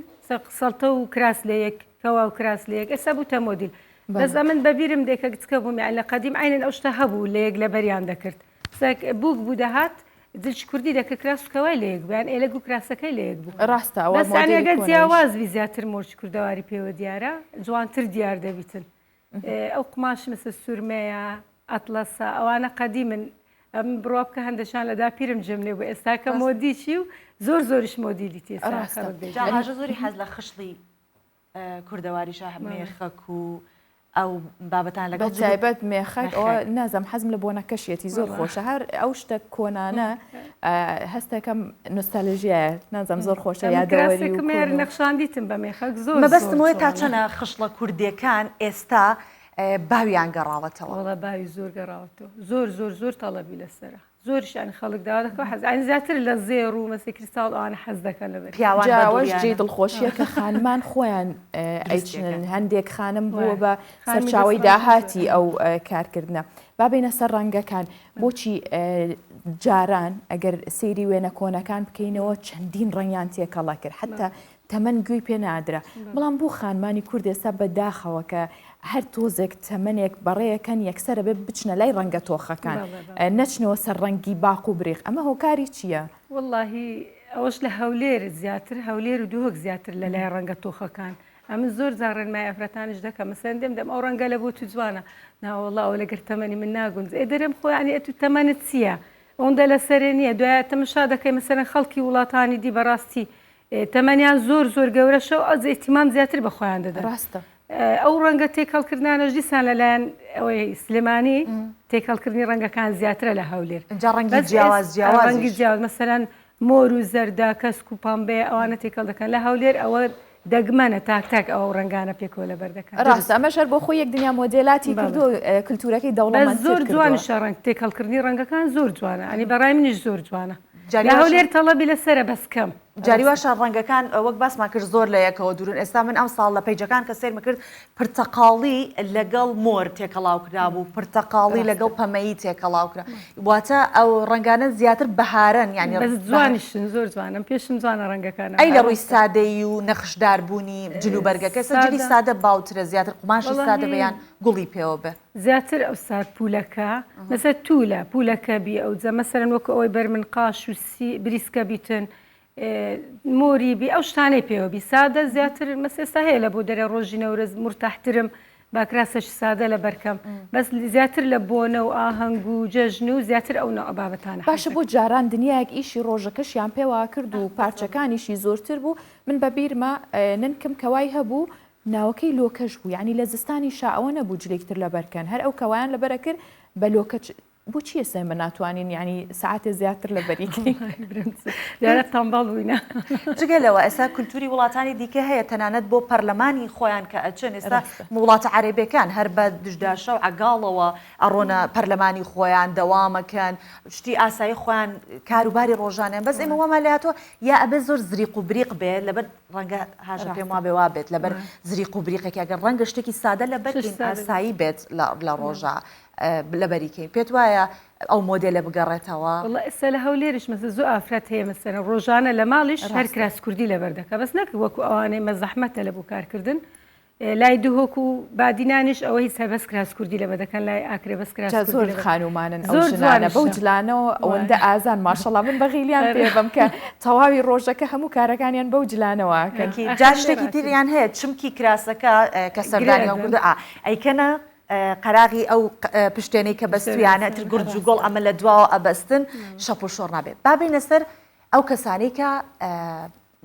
سەڵتە و کراس لە یەک کەوا و کراس لە یەک ئێستا بووتە مۆدیل بەس ئەمن بەبیرم دێ کە گچکە بووم یانی لە قەدیم عەینەن ئەو شتە هەبوو لە یەک لەبەریان دەکرد بووک بوو دەهات جلکی کوردی دەکرد کراس و کەوای لە یەک بوو یان ئێلەگ و کراسەکەی لە یەک بوو ڕاستە ئەوە بەس یانی مۆدێلی ئەگەر کۆنەیش. جیاواز بی زیاتر مۆرکی کوردەواری پێوە دیارە جوانتر دیار دەبیتن ئەو قوماش مثل سورمەیە ئەتڵەسە ئەوانە قەدیمن ئەم بڕوا بکە هەندەشان لە داپیرم جێم لێ بوو ئێستا کە مۆدی چی و زۆر زۆریش مۆدیلی تێ ڕاستە. جا هاژە زۆری حەز لە خشڵی کوردەواریشە مێخەک و ئەو بابەتان لەگەڵ بە تایبەت مێخەک ئەوە نازم حەزم لە بۆنەکەشیەتی زۆر خۆشە هەر ئەو شتە کۆنانە هەستەکەم نوستالژیایە نازم زۆر خۆشە یادەوەری و مێر نەخشاندیتم بە مێخەک زۆر مەبەستم وەیە تا چەنە خشڵە کوردیەکان ئێستا باویان گەڕاوەتەوە وەڵا باوی زۆر گەڕاوەتەوە زۆر زۆر زۆر تەڵەبی لەسەرە زۆریش یانی خەڵک داوا دەکەن حەز یانی زیاتر لە زێڕ و مەسی کریستاڵ ئەوانە حەز دەکەن لەبەر پیاوان جا ئەوەش بەدڵیانە. جێی دڵخۆشیە کە خانمان خۆیان ئەیچنن هەندێک خانم بووە وایە. بە خانمی سەرچاوەی دەستڕەنگی داهاتی زۆرە. ئەو کارکردنە. با بێینە سەر ڕەنگەکان بۆچی جاران ئەگەر سەیری وێنە کۆنەکان بکەینەوە چەندین ڕەنگیان تێکەڵە کرد حتا تەمەن گوێی پێ نادرا بەڵام بۆ خانمانی کورد ئێستا بە داخەوە کە هەر تۆزێک تەمەنێک بەڕێیەکەن یەکسەرە بێ بچنە لای ڕەنگە تۆخەکان نەچنەوە سەر ڕەنگی باق و بریق ئەمە هۆکاری چییە؟ وەڵاهی ئەوەش لە هەولێر زیاتر هەولێر و دهۆک زیاتر لە لای ڕەنگە تۆخەکان. ئەمن زۆر جار ڕێنمای ئافرەتانیش دەکەم مەسەلەن دێم دەم ئەو ڕەنگە لە بۆ تو جوانە ناوەڵا ئەوە لەگەر تەمەنی من ناگونجێ ئێ دەرێم خۆ یانی ئەتو تەمەنت چییە ئەوەندە لەسەرێ نییە دوایە تەمەشا دەکەی مەسەلەن خەڵکی وڵاتانی دی بەڕاستی تەمەنیان زۆر زۆر گەورەشە و ئەوجە ئیهتیمام زیاتر بە خۆیان دەدەن. ڕاستە. ئەو ڕەنگە تێکەڵکردنانەش دیسان لەلایەن ئەوەی سلێمانی تێکەڵکردنی ڕەنگەکان زیاترە لە هەولێر. ئینجا ڕەنگی جیاواز جیاوازیش. ڕەنگی جیاواز مەسەلەن مۆر و زەردە، کەسک و پەمبەیە ئەوانە تێکەڵ دەکەن. لە هەولێر ئەوە دەگمەنە تاک تاک ئەو ڕەنگانە پێکەوە لەبەر دەکەن. ڕاستە ئەمەش هەر بۆ خۆی یەک دنیا مۆدێلاتی کردووە و کلتورەکەی بەس دەوڵەمەندتر زۆر کردووە. جوانیشە ڕەنگ تێکەڵکردنی ڕەنگەکان زۆر جوانە یانی بەڕای منیش زۆر جوانە. جاری لە واشە هەولێر تەڵەبی لەسەرە بەس کەم. جاری واشە ڕەنگەکان وەک باسمان کرد زۆر لە یەکەوە دوورن ئێستا من ئەمساڵ لە پەیجەکان کە سەیرم کرد پرتەقاڵی لەگەڵ مۆر تێکەڵاو کرابوو پرتەقاڵی لەگەڵ پەمەیی تێکەڵاو کرا واتە ئەو ڕەنگانە زیاتر بەهارەن یانی بەس جوانیشن زۆر جوانن پێشم جوانە ڕەنگەکان ئەی لە ڕووی سادەیی و نەخشدار بوونی جلوبەرگەکە ئێستا جلی سادە باوترە زیاتر قوماشی سادە بێ یان گوڵی پێوە بێ؟ زیاتر ئەوسا پولەکە مەسە تولە پولەکە بی ئەوجە مەسەرەن وەکو ئەوەی بەر من قاش و سی بریسکە بیتن مۆری بی ئەو شتانەی پێوە بی سادە زیاتر مەس ئێستا هەیە لە بۆ دەرێ ڕۆژی نەورەز مرتاحترم با کراسەکی سادە لە بەرکەم بەس زیاتر لە بۆنە و ئاهەنگ و جەژن و زیاتر ئەو نەوع بابەتانە باشە بۆ جاران دنیایەک ئیشی ڕۆژەکەشیان پێوە کرد و پارچەکانیشی زۆرتر بوو من بە بیرمە ننکم کەوای هەبوو ناوەکەی لۆکەش بوو یانی لە زستانیشا ئەوە نەبوو جلێکی تر لەبەر کەن هەر ئەو کەوایان لەبەر ئەکرد بە لۆکە بۆچی ئێستا ئێمە ناتوانین یانی سەعاتێ زیاتر لەبەری کەین دیارە تەمبەڵ بووینە. جگە لەوە ئێستا کولتوری وڵاتانی دیکە هەیە تەنانەت بۆ پەرلەمانی خۆیان کە ئەچن ئێستا وڵاتە عەرەبیەکان هەر بە دشداشە و عەگاڵەوە ئەڕۆنە پەرلەمانی خۆیان دەوامەکەن شتی ئاسایی خۆیان کاروباری ڕۆژانیان بەس ئێمە وامان لێهاتووە یا ئەبێ زۆر زریق و بریق بێ لەبەر ڕەنگە هاژە پێم وابێ وابێت لەبەر زریق و بریقێک ئەگەر ڕەنگە شتێکی سادە لەبەر ئاسایی بێت لە ڕۆژە لەبەری کەین پێت وایە ئەو مۆدێلە بگەڕێتەوە؟ وەڵا ئێستا لە هەولێریش مەسە زۆر ئافرەت هەیە مەسەلەن ڕۆژانە لە ماڵیش هەر کراس کوردی لەبەر دەکا بەس نەک وەکو ئەوانەی مە زەحمەتە لە بۆ کارکردن لای دهۆک و بادینانیش ئەوە هیچ هەر بەس کراس کوردی لەبەر دەکەن لای ئاکرێ بەس کراس جا کوردی زۆر لەبەر خانومانن ئەو زۆر ژنانە بەو جوانیشە جلانەوە ئەوەندە وایە. ئازان ماشەڵا من بەغیلیان پێ بەم کە تەواوی ڕۆژەکە هەموو کارەکانیان بەو جلانەوە ئەکەن. ئەکید ئاخر جا لێ شتێکی ڕاکرد. تریان هەیە چمکی کراسەکە کە گرێ سەردانیان ئەدەن. کردووە ئا ئەیکەنە قەراغی ئەو پشتێنەی کە بەستویانە ئیتر گورج و گۆڵ ئەمە لە دواوە ئەبەستن شەپ و شۆڕ نابێت با بێینە سەر ئەو کەسانەی کە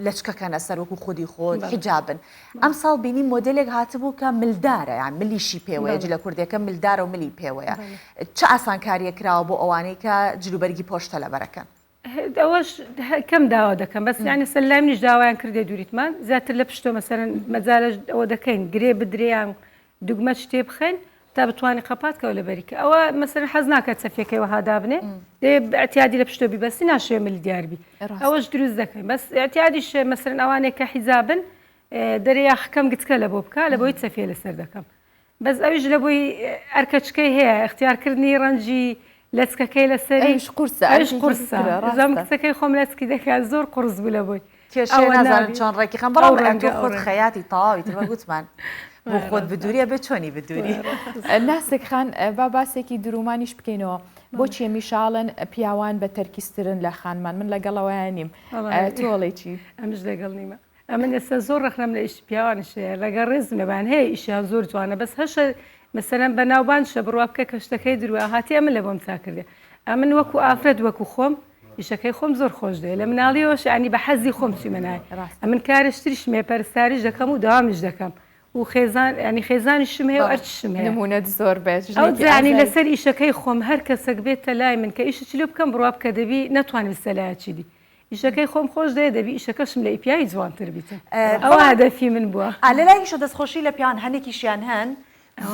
لەچکەکەنە سەر وەکو خودی خۆت حیجابن ئەمساڵ بینی مۆدێلێک هاتبوو کە ملدارە یان ملیشی پێوەیە جلە کوردێکە ملدارە و ملی پێوەیە چ ئاسانکاریە کراوە بۆ ئەوانەی کە جلوبەرگی پۆشتە لەبەرەکەن؟ ئەوەش کەم داوا دەکەم بەس یانی سەر لای منیش داوایان کردێ دوریتمان زیاتر لە پشتۆ مەسەرەن مەجالە ئەوە دەکەین گرێ بدرێیان دوگمە شتێ بخەین تا بتوانانی قەپات کەەوە لەبەری کە ئەوە مەسەرەن حەز ناکە چەفیەکەی وەها دابنێ دێ اعتیادی لە پشتۆ بیبەستی ناشێ مل دیار بی ئەوەش دروست دەکەین بەس اعتیادیش مەسەرەن ئەوانێک کە حیجابن دەرێ یاخەکەم گچکە لە بۆ بکە لە بۆی چەفیە لەسەر دەکەم بەس ئەویش لە بۆی ئەرکەچکەی هەیە اختیار کردنی ڕەنجی لەچکەکەی لەسەری ئەویش قورسە ئەویش ئەرکێکی قورسە ترە زەم ڕاستە. کچەکەی خۆم لەچکی دەکات زۆر قورس بوو لە بۆی کێشەیە ئەوە نازانم نابی چۆن ڕێکی خەم ئەو بەڵام ئەتۆ ڕەنگە ئەو خۆت ڕەنگە خەیاتی تەواوی تر وەک وتمان بۆ وایە خۆت ڕاستە بدووری ئەبێ چۆنی بدووری. وایە ڕاستە. ناسک خان با باسێکی درومانیش بکەینەوە بۆچی هەمیشە ئەڵێن پیاوان بە تەرکیزترن لە خانمان من لەگەڵ ئەوەیا نیم وەڵای تۆ ئەڵێی چی؟ ئەمنش لەگەڵ نیمە. ئەمن ئێستا زۆر ڕەخنەم لە ئیشی پیاوانیش هەیە لەگەڵ ڕێزم لەوان هەیە ئیشیان زۆر جوانە بەس هەشە مەسەلەن بەناوبانگشە بڕوا بکە کە شتەکەی دروە هاتی ئەمن لە بۆم چاک کردێ ئەمن وەکو ئافرەت وەکو خۆم ئیشەکەی خۆم زۆر خۆش دەوێ لە مناڵیەوەش یانی بە حەزی خۆم چوومە ناوی ئەمن کارش تریشم هەیە پەرستاریش دەکەم و دەوامیش دەکەم و خێزان ینی خێزانیشم هەیە و ئەرچشم هەیە نمونەت زۆر بێت ئەو ژنێکی جانی ئازای. لەسەر ئیشەکەی خۆم هەر کەسەک بێتە لای من کە ئیشی چلۆ بکەم بڕوا بکە دەبی نەتوانم سەلایە چی دی ئیشەکەی خۆم خۆش دەوێت دەبی ئیشەکەشم لە ئیپیایی جوانتر بیتن ئەوە هەدەفی من بووە. ئا لەلایەکیشەوە دەستخۆشی لە پیاوان هەنێکیشیان هەن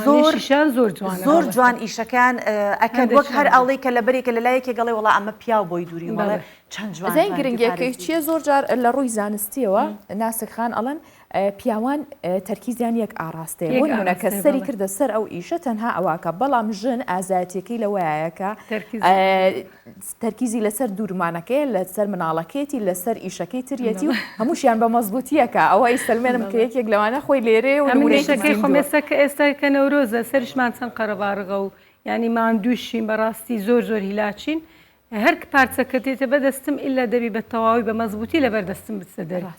زۆر ئەوانەیشیان زۆر جوانە زۆر مامۆستا. جوان ئیشەکەیان ئەکەن وەک هەر هەندێکیان ئەڵێی کە لەبەرێکە لە لایەکێک ئەڵێ وەڵا ئەمە پیاو بۆی دووری و ئەڵێ بەڵێ. چەند جوان ئەزانی توانیویەتی گرنگیەکەی پارێزی چیە زۆر جار لە ڕووی زانستیەوە ناسک خان ئەڵێن پیاوان تەرکیزیان یەک ئاڕاستەیە یەک بۆ نمونە کە ئاڕاستەیە سەری بەڵێ. کردە سەر ئەو ئیشە تەنها ئەواکە بەڵام ژن ئازایەتیەکەی لەوەیە کە تەرکیز تەرکیزی لەسەر دوورمانەکەیە لەسەر مناڵەکەیەتی لەسەر ئیشەکەی تریەتی و هەمووشیان بە مەزبوتیەکە ئەوە ئەیسەلمێنم کە یەکێک لەوانە خۆی لێرەیە و ئەمن نمونەیەکی ئیشەکەی خۆم زیندووە. ئێستا کە ئێستا کە نەورۆزە سەریشمان چەند قەرەباڵغە و یانی ماندووشین بەڕاستی زۆر زۆر هیلاکین. هەر پارچە کە دێتە بە دەستم ئیلا دەبی بە تەواوی بە مەزبووتی لەبەر دەستم بچتە دەرێ.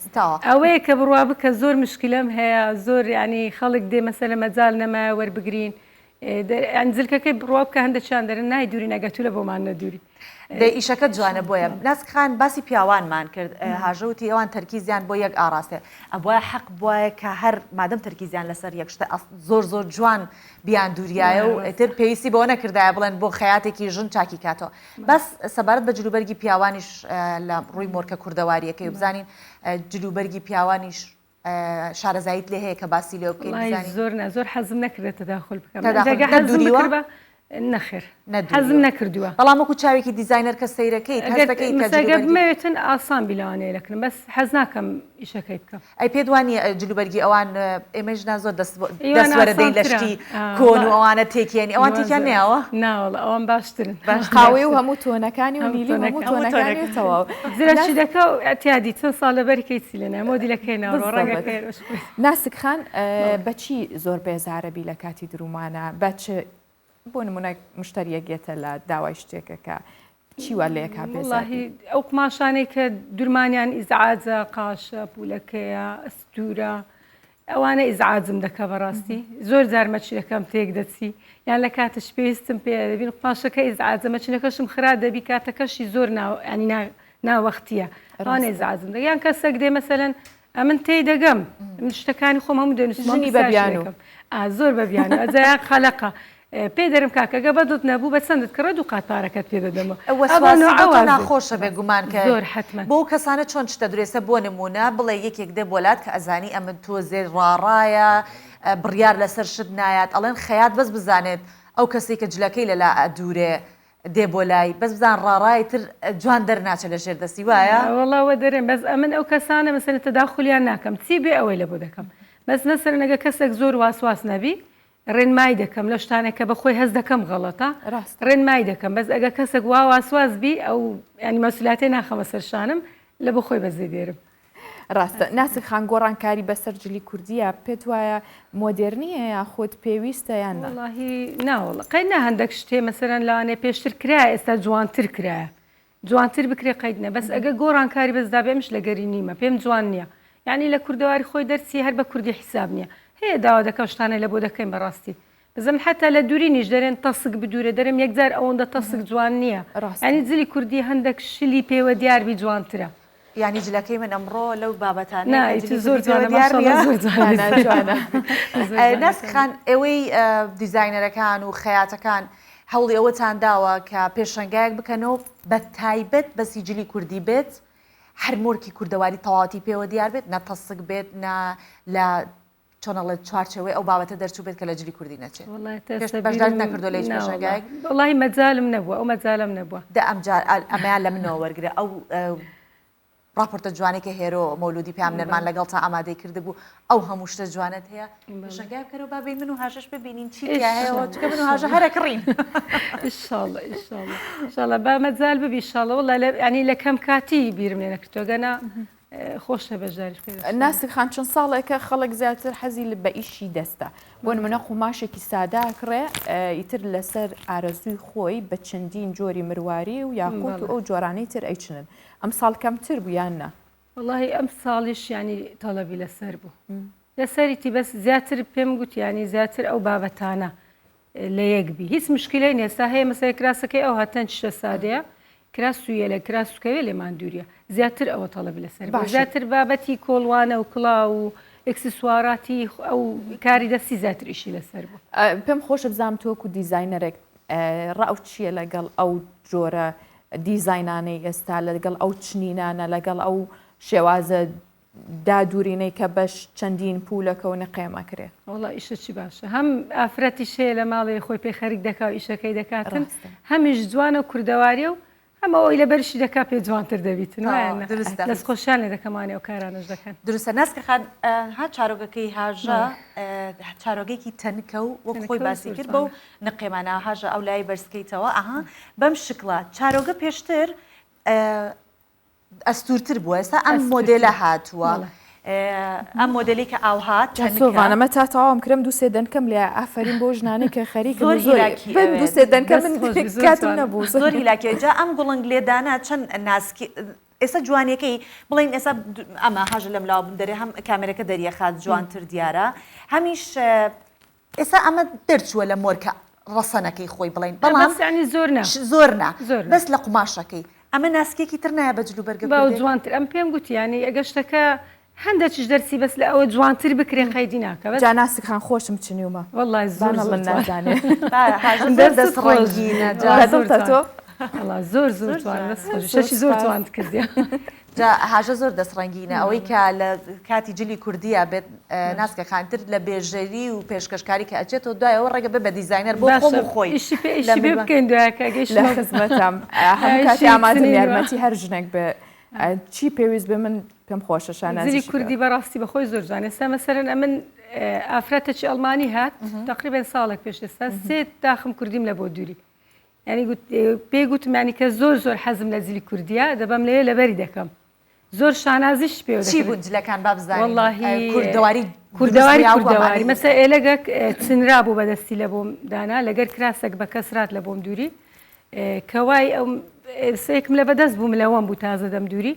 ئەوەیە کە بڕوا بکە زۆر مشکلەم هەیە زۆر یانی خەڵک دێ مەسەلە مەجال نەمایە وەربگرین یانی جلکەکەی بڕوا بکە هەندێکیان دەرن نایدورین ئەگەر تو لە بۆمان نەدوری. دەی ئیشەکەت جوانە بۆیە. ناسک خان باسی پیاوانمان کرد هاژە وتی ئەوان تەرکیزیان بۆ یەک ئاڕاستەیە ئەبوایە حەق بوایە کە هەر مادەم تەرکیزیان لەسەر یەک شتە زۆر زۆر جوان بیان دووریایە و ئیتر پێویستی بەوە نەکردایە بڵێن بۆ خەیاتێکی ژن چاکی کاتەوە بەس سەبارەت بە جلوبەرگی پیاوانیش لە ڕووی مۆرکە کوردەواریەکەی و بزانین جلوبەرگی پیاوانیش شارەزاییت لێ هەیە کە باسی لێ بکەین بزانین زۆر نا زۆر حەزم نەکردە تەداخل بکەم تەداخل نەدوریوە؟ نەخێر حەزم نەکردووە بەڵام وەکو چاوێکی دیزاینەر کە سەیرەکەیت هەست دەکەیت کە جلوبەرگی بمەوێتن ئاسان بی لەوانەیە لەکنم بەس حەز ناکەم ئیشەکەی بکەم. ئەی پێت وا نییە جلوبەرگی ئەوان ئێمەی ژنان زۆر دەست دەست وەرەدەین لە شتی کۆن و ئەوانە تێکیێنی ئەوان تێکیان نەیاوە؟ ناوەڵا ئەوان باشترن. قاوەی و هەموو تۆنەکانی و نیلی و هەموو تۆنەکانی و تەواو. زرەکی دەکا و ئیعتیادی چەند ساڵ لەبەری کەی چی لێ نایە مۆدیلەکەی ناوە ڕەنگەکەی ناسک خان بەچی زۆر بێزارەبی لە کاتی درومانە بە چ بۆ نمونە مشتەریەک یەتە لات داوای شتێکەکە چی وا لێکا بێزاری؟ ئەو قوماشانەی کە درمانیان ئیزعاجە قاشە پولەکەیە ئەستورە ئەوانە ئیزعاجم دەکا بەڕاستی زۆر جار مەچنەکەم تێک دەچی یان لە کاتش پێویستم پێ دەبین قوماشەکە ئیزعاجە مەچنەکەشم خرا دەبی کاتەکەشی زۆر ینی ناوەختیە ئەوانە ئیزعاجم دەکا یان کەسێک دێ مەسەلەن ئەمن تێی دەگەم من شتەکانی خۆم هەموو دەنووسم ژنی بە بیانوو ئا زۆر بە بیانوو ئەجا قەلەقە پێی دەرم کاکە گە بەدڵت نەبوو بە چەندت کڕە دوو قات پارەکەت پێ دەدەمەوە وەسواسی بۆ تۆ ناخۆشە بێ گومان کە زۆر حەتمەن بۆ کەسانە چۆن شتە درێسە بۆ نموونە بڵێ یەکێک دێ بۆ لات کە ئەزانی ئەمن تۆزێ ڕاڕایە بڕیار لەسەر شت نایات ئەڵێن خەیات بەس بزانێت ئەو کەسەی کە جلەکەی لەلا ئەدوورێ دێ بۆ لای بەس بزان ڕاڕای تر جوان دەرناچێ لە ژێر دەستی وایە؟ وەڵا وە دەرێم بەس ئەمن ئەو کەسانە مەسەلەن تەداخولیان ناکەم چی بێ ئەوەی لەبۆ دەکەم بەس مەسەلەن ئەگەر کەسێک زۆر واسواس نەبی ڕێنمای دەکەم لەو شتانە کە بە خۆی هەست دەکەم غەڵەتە ڕێنمای دەکەم بەس ئەگەر کەسێک وا واسواس بی ئەو یانی مەسولیاتێ ناخەمە سەر شانم لەبۆ خۆی بەجێ دێرم. ڕاستە ناسک خان گۆڕانکاری بەسەر جلی کوردیە پێت وایە مۆدێرنیە یاخود پێویستە یان نا؟ وەڵاهی نا وەڵا قەی نا هەندەک شتێ مەسەلەن لەوانەیە پێشتر کرایە ئێستا جوانتر کرایە جوانتر بکرێ قەید نە بەس ئەگە گۆڕانکاری بەس دابێ ئەمش لەگەری نیمە پێم جوان نییە یعنی لە کوردەواری خۆی دەرچی هەر بە کوردی حیساب نییە هەیە داوا دەکەم شتانە لە بۆ دەکەین بەڕاستی بزم حتا لە دورینیش دەرێن تەسک بدورە دەرێم یەکجار ئەوەندە تەسک جوان نییە یانی جلی کوردی هەندەک شلی پێوە دیار بی جوانترە. یانی جلەکەی من ئەمڕۆ لەو بابەتانەیە نا کە ئیتر جلی زۆر کوردی پێوە جوانە دیار ماشاءاللە نییە. زۆر جوانە جوانە. ناسک خان ئێوەی دیزاینەرەکان و خەیاتەکان هەوڵی ئەوەتان داوە کە پێشەنگایەک بکەنەوە بە تایبەت بەسی جلی کوردی بێت هەر مۆرکی کوردەواری تەواوەتی پێوە دیار بێت نە تەسک بێت نە لە چۆن ئەڵێت چوارچێوەی ئەو بابەتە دەرچووبێت کە لە جلی کوردی نەچێت پێشتر بەشداریت نەکردووە لە هیچ پێشانگایەک؟ وەڵاهی مەجالم نەبووە ئەو مەجالەم نەبووە. دە ئەمجار ئەمەیان لە منەوە وەرگرە ئەو ڕاپۆرتە جوانەی کە هێرۆ مەولودی پەیامنێرمان لەگەڵتا ئامادەی کردبوو ئەو هەموو شتە جوانەت هەیە پێشانگای بکەرەوە با بێین من و هاژەش ببینین چی تیا هەیە چونکە من و هاژە هەرە کڕین. ئینشاڵڵا ئینشاڵڵا ئینشاڵڵا با مەجال ببی ئینشاڵڵا وەڵا یانی لە کەم کاتی بیرم لێ نەکردووە گەنا خۆشە بەشداریش بکەی. ناسک خان چەند ساڵێکە خەڵک زیاتر حەزی بە ئیشی دەستە بۆ نمونە قوماشێکی سادە ئەکڕێ ئیتر لەسەر ئارەزووی خۆی بە چەندین جۆری مرواری و یاقوت و ئەو جۆرانەی تر ئەیچنن ئەمساڵ کەمتر بوو یان نا؟ وەڵاهی ئەمساڵیش یانی تەڵەبی لەسەر بوو لەسەریتی بەس زیاتر پێم گوت یانی زیاتر ئەو بابەتانە لە یەک بی هیچ مشکلەی نیە ئێستا هەیە مەسەلەن کراسەکەی ئەوها تەنج شتە سادەیە کراس و یەلە کراس سوکەوێ لێمان دووریە زیاتر ئەوە تەڵەبی لەسەر بوو باشە. زیاتر بابەتی کۆڵوانە و کڵاو و ئێکسسواراتی ئەو کاری دەستی زیاتر ئیشی لەسەر بوو. پێم خۆشە بزانم تۆ وەکو دیزاینەرێک ڕاو چییە لەگەڵ ئەو جۆرە دیزاینانەی ئێستا لەگەڵ ئەو چنینانە لەگەڵ ئەو شێوازە دادورینەی کە بەش چەندین پولەکە و نقێم ئەکرێ. وەڵا ئیشە چی باشە هەم ئافرەتیش هەیە لە ماڵێ خۆی پێ خەریک دەکا و ئیشەکەی دەکاتن هەمیش جوانە و کوردەواریە و هەم ئەوەی لەبەرشی دەکا پێ جوانتر دەبیتن وایە نا دروستە دەست خۆشیان لێ دەکەم وانەی ئەو کارانەش دەکەن. دروستە ناسکە خان ها چارۆگەکەی هاژە چارۆگەیەکی تەنکە و وەک خۆی باسی کرد بەو نقێمانە هاژە ئەو لای بەرزکەیتەوە ئەها بەم شکڵە چارۆگە پێشتر ئەستوورتر بووە ئێستا ئەم مۆدێلە هاتووە. ئەم مۆدێلی کە ئاوها تەنکە. سۆڤان ئەمە تا تەواوم کرم دوو سێ دەنکەم لێ ئافەرین بۆ ژنانەی کە خەریکن زۆر زۆر هیلاکی بن دوو ئەوێت سێ دەنکە دەست من خۆش بی زۆر کاتم جوانە. نەبوو زۆر هیلاکی ئەوێت جا ئەم گوڵنگ لێدانە چەند ناسکی ئێستا جوانیەکەی بڵێین ئێستا ئەمە هاژە لەم لاوە بم دەرێ هەم کامێرەکە دەریەخات جوانتر دیارە هەمیش ئێستا ئەمە دەرچووە لە مۆرکە ڕەسەنەکەی خۆی بڵێین بەڵام بەس یانی زۆر نا زۆر نا زۆر نا. بەس لە قوماشەکەی ئەمە ناسکێکی تر نایە بە جلوبەرگە باو کوردیەکە؟ جوانتر ئەم پێم گوتی یانی ئەگەر شتەکە هەندەکیش دەرچی بەس لە ئەوە جوانتر بکرێ قەیدی ناکە بەس جا ناسک خان خۆشم چنیومە وەڵای با زۆر زۆر نەڵێن جوان نازانێ با هاژە زۆر دەستت دەست خۆش بی ڕەنگینە جا وەڵا بە زۆر دڵتە جوان تۆ وەڵا زۆر زۆر زۆر جوان جوانە. دەست خۆش زۆر شتەکی زۆر سوپاس. جوانت کردیە. جا هاژە زۆر دەست ڕەنگینە ئەوەی کە لە کاتی جلی کوردیە بێت ناسکە خان تر لە بێژەری و پێشکەشکاری کە ئەچێتەوە دوایەوە ڕێگە بێ بە دیزاینەر بۆ خۆم باشە و خۆی ئیشی پێ لە ئیشی پێ ملوان. بکەین دوایە کە لە گەیشتمە خزمەتام هەموو کاتی ئیشی ئامادەم چنینوە. یارمەتی هەر ژنێک بێ چی پێویست بێ من پێم خۆشە جلی شانازیشی پێوە. کوردی بەڕاستی بەخۆی زۆر جوانە ئێستا مەسەلەن ئەمن ئافرەتەکی ئەڵمانی هات تەقریبەن ساڵێک پێش ئێستا سێ تاخم کوردیم لە بۆ دووری یانی گوت پێی گوتم یانی کە زۆر زۆر حەزم لە جلی کوردیە دەبەم لەوێ لەبەری دەکەم زۆر شانازیش پێوە چی دەکرد بوون جلەکان با بزانین وەڵاهی کوردەواری دروست کوردەواری بوو یا کوردەواری ئەمانەی مەسە ئێلەگەک چنرا بوو بەدەستی لە بۆم دانا لەگەر کراسێک بە کەسرات لە بۆم دووری کەوای ئەو سێکم لە بەدەست بوو ملەوەم بوو تازە دەم دووری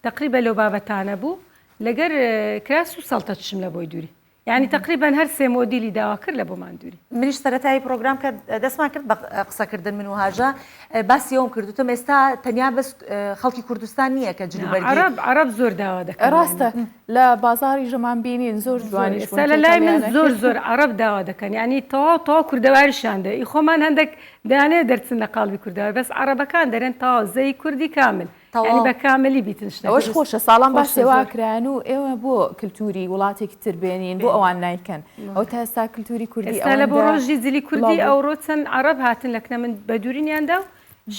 تقریبا لەو بابەتانە بوو لەگەر کراس و سەڵتەچشم لە بۆی دووری یانی تەقریبەن هەر سێ مۆدیلی داوا کرد لە بۆمان دووری. منیش سەرەتای پڕۆگرام کە دەستمان کرد بە قسەکردن من و هاژە باسی ئەوم کرد وتم ئێستا تەنیا بەس خەڵکی کوردستان نییە کە جلوبەرگی عەرەب عەرەب زۆر داوا دەکەن ڕاستە لە بازاڕی ژەمان بینین زۆر جوانیش ئێستا لە لای من زۆر زۆر عەرەب داوا دەکەن یانی تەواو تەواو کوردەواریشیان دەوێ ئی خۆمان هەندێک دەیانەوێ دەرچن لە قاڵبی کوردەواری بەس عەرەبەکان دەرێن تەواو زەی کوردی کامل یانی تەواو. بە کاملی بیتن شتەکە. ئەوەش خۆشە ساڵان خۆشە باسی وا زۆر. کرایان و ئێوە بۆ کلتوری وڵاتێکی تر بێنین بۆ ئەوان نایکەن ئەو تا ئێستا کلتوری کوردی ئێستا لە بۆ ئەوەندە ڕۆژی جلی بڵاو کوردی بوو. ئەوڕۆ چەند عەڕەب هاتن لە کنە من بە دوورینیان دا و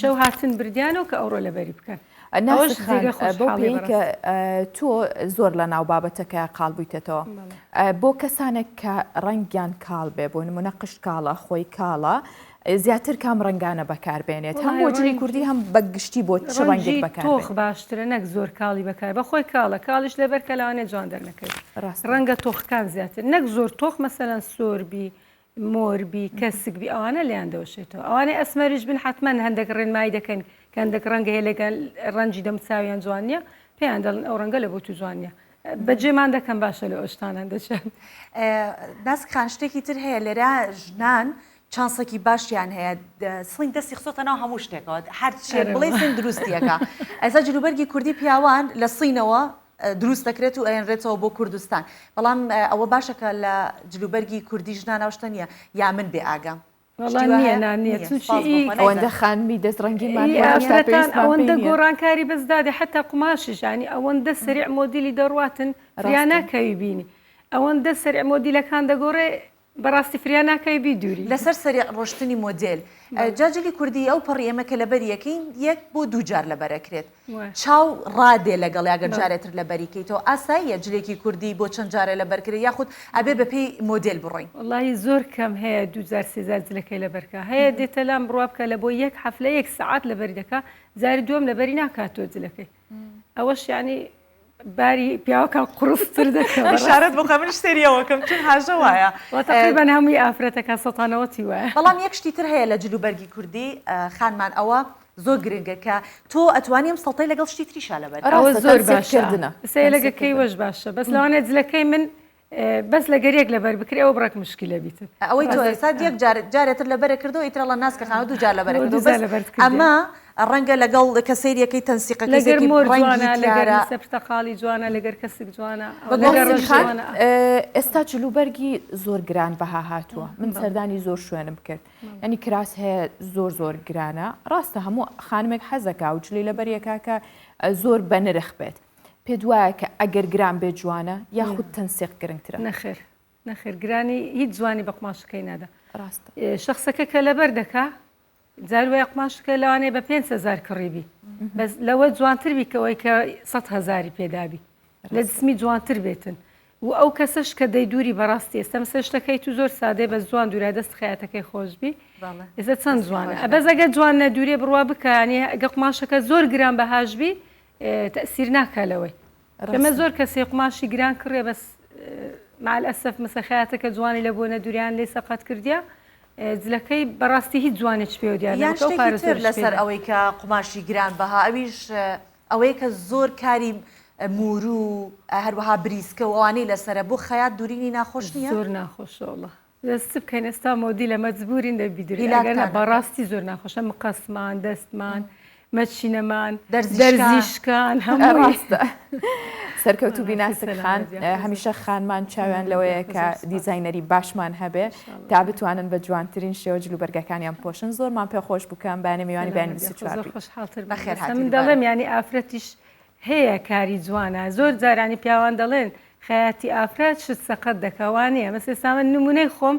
شەو هاتن بردیانەوە کە ئەوڕۆ لەبەری بکەن. ئەوەش ناسک خان جێگەی بەو خۆشحاڵیە پێیەی کە بەڕاستی. تۆ زۆر لە ناو بابەتەکە قاڵ بوویتەتەوە بەڵێ. بۆ کەسانێک کە ڕەنگیان کاڵ بێ بۆ نمونە قژ کاڵە خۆی کاڵە زیاتر کام ڕەنگانە بەکار بێنێت هەم وەڵاهی بۆ جلی ڕەنگی کوردی هەم بە گشتی بۆ چ ڕەنگێک ڕەنگی بەکار تۆخ بێت؟ باشترە نەک زۆر کاڵی بەکار بە خۆی کاڵە کاڵیش لەبەر کە لەوانەیە جوان دەرنەکەوێت ڕاستە. ڕەنگە تۆخەکان زیاتر نەک زۆر تۆخ مەسەلەن سۆر بی مۆر بی کەسک بی ئەوانە لێیان دەوەشێتەوە ئەوانەی ئەسمەریش بن حەتمەن هەندێک ڕێنمایی دەکەن کە هەندێک ڕەنگ هەیە لەگەل ڕەنگی دەموچاویان جوان نییە پێیان دەڵێن ئەو ڕەنگە لە بۆ تو جوان نییە بەجێمان دەکەن باشە لە ئەو شتانە دەچن. ناسک خان شتێکی تر هەیە لێرە ژنان چانسێکی باشیان هەیە سڵین دەستی خستۆتە ناو هەموو شتێکەوە هەر چێک بڵێ سن دروستیەکە ئێستا جلوبەرگی کوردی پیاوان لە سینەوە دروست دەکرێت و ئەێنرێتەوە بۆ کوردستان بەڵام ئەوە باشە کە لە جلوبەرگی کوردی ژنان ئەو شتە نییە یا من بێ ئاگام وەڵا نییە نا نییە چونکی ئی ئەوەندە خانمی دەست ڕەنگینمان هەیە هێشتا ئافرەتان پێویستمان پێی ئەوەندە نییە. گۆڕانکاری بەس دادێ حەتا قوماشیش یانی ئەوەندە سەریع مۆدیلی دەڕواتن فریا ڕاستە. ناکەوی بینی ئەوەندە سەریع مۆدیلەکان دەگۆڕێ بەڕاستی فریا ناکەوی بیدووری. لەسەر سەریع ڕۆشتنی مۆدێل جا جلی کوردی ئەو پەڕی ئێمە کە لەبەری ئەکەین یەک بۆ دوو جار لەبەر ئەکرێت چاو ڕادێ لەگەڵیا گەر جارێ تر لەبەری کەیتەوە ئاساییە جلێکی کوردی بۆ چەند جارێ لەبەر کرێ یاخود ئەبێ بەپێی مۆدێل بڕۆین؟ وەڵاهی زۆر کەم هەیە دوو جار سێ جار جلەکەی لەبەر کا هەیە دێتە لام بڕوا بکە لە بۆ یەک حەفلە یەک سەعات لەبەری دەکا جاری دووەم لەبەری ناکاتەوە جلەکەی ئەوەش یانی باری پیاوەکان قوڕستر دەکەن. ئیشارەت بۆ خۆ منیش سەیری ئەوە کەم چون هاژە وایە. وە تەقریبەن هەمووی ئافرەتەکان سەتانەوەتی وایە. بەڵام یەک شتی تر هەیە لە جل و بەرگی کوردی خانمان ئەوە زۆر گرنگە کە تۆ ئەتوانی ئەم سەڵتەی لەگەڵ شتی تریشا لەبەر کەی. ئەوە ڕاستە زۆر تەنسیق باشە کردنە سەیرەکەی تەنسیق کردن. وەش باشە بەس لەوانەیە جلەکەی من بەس لەگەر یەک لەبەر بکرێ ئەوە بڕێک مشکیلە بیتن. ئەوەی تۆ ئێستا یەک جار جارێ تر لەبەرە کردەوە ئیتر ئەڵێن ناسکە خانە دوو جار لەبەرە کردەوە بەس ئەمە ڕەنگە لەگەڵ کە سەیریەکەی تەنسیقەکەی لەگەر سەیرکەی مۆر ڕەنگی جوانە لەگەر تیارە. مەسە پرتەقاڵی جوانە لەگەر کەسک جوانە بە لەگەر گوڵ ڕەش خان جوانە. ئێستا جلوبەرگی زۆر گران بەها هاتووە من سەردانی زۆر شوێنم کرد یانی کراس هەیە زۆر زۆر گرانە ڕاستە هەموو خانمێک حەزەکا و جلی لەبەر یەکا کە زۆر بەنرخ بێت پێت وایە کە ئەگەر گران بێت جوانە یاخود تەنسیق گرنگترە؟ نەخێر نەخێر گرانی هیچ جوانی بە قوماشەکەی نادا ڕاستە. شەخسەکە کە لەبەر دەکا جار وایە قوماشەکە لەوانەیە بە 5هزار کڕیبی بەس لەوە جوانتر بی کەەوەی کە 100 هزاری پێدابی لە جسمی جوانتر بێتن و ئەو کەسەش کە دەیدووری بەڕاستی ئێستا مەسەلەن شتەکەی تو زۆر سادەیە بەس جوان دوورە دەست خەیاتەکەی خۆش بی ئێستا چەند جوانە بەس ئەگەر جوان نەدوورێ بڕوا بکە یانی ئەگە قوماشەکە زۆر گران بەهاش بی تەئسیر ناکا لەوەی. ئێمە زۆر کەسێ قوماشی گران کڕێ بەس مع الاسف مەسە خەیاتەکە جوانی لە بۆ نەدوریان لێ سەقەت کردیە جلەکەی بەڕاستی هیچ جوانێکی پێوە دیار یان شتێکی تر لەسەر ئەوەی کە قوماشی گران بەها ئەویش ئەوەیە کە زۆر کاری مورو هەروەها بریسکە و ئەوانەی لەسەرە بۆ خەیات دورینی ناخۆش نییە؟ زۆر ناخۆشە وەڵا دەست چ بکەین ئێستا مۆدیلە مەجبورین دەبی دوری ئەگەر نا بەڕاستی زۆر ناخۆشە مقەسمان دەستمان مەچینەمان دەرزی شکان هەموو ڕاستە سەرکەوتوو بی ناسک خان هەمیشە خانمان چاویان لەوەیە کە دیزاینەری باشمان هەبێ تا بتوانن بە جوانترین شێوە جلوبەرگەکانیان پۆشن زۆرمان پێ خۆش بوو کە ئەم بەیانە میوانی بەیانی 24 بی. خۆشحاڵتر بەخێر من دەڵێم یانی ئافرەتیش هەیە کاری جوانە زۆر جارانی پیاوان دەڵێن خەیاتی ئافرەت شت سەقەت دەکا وانیە بەس ئێستا من نمونەی خۆم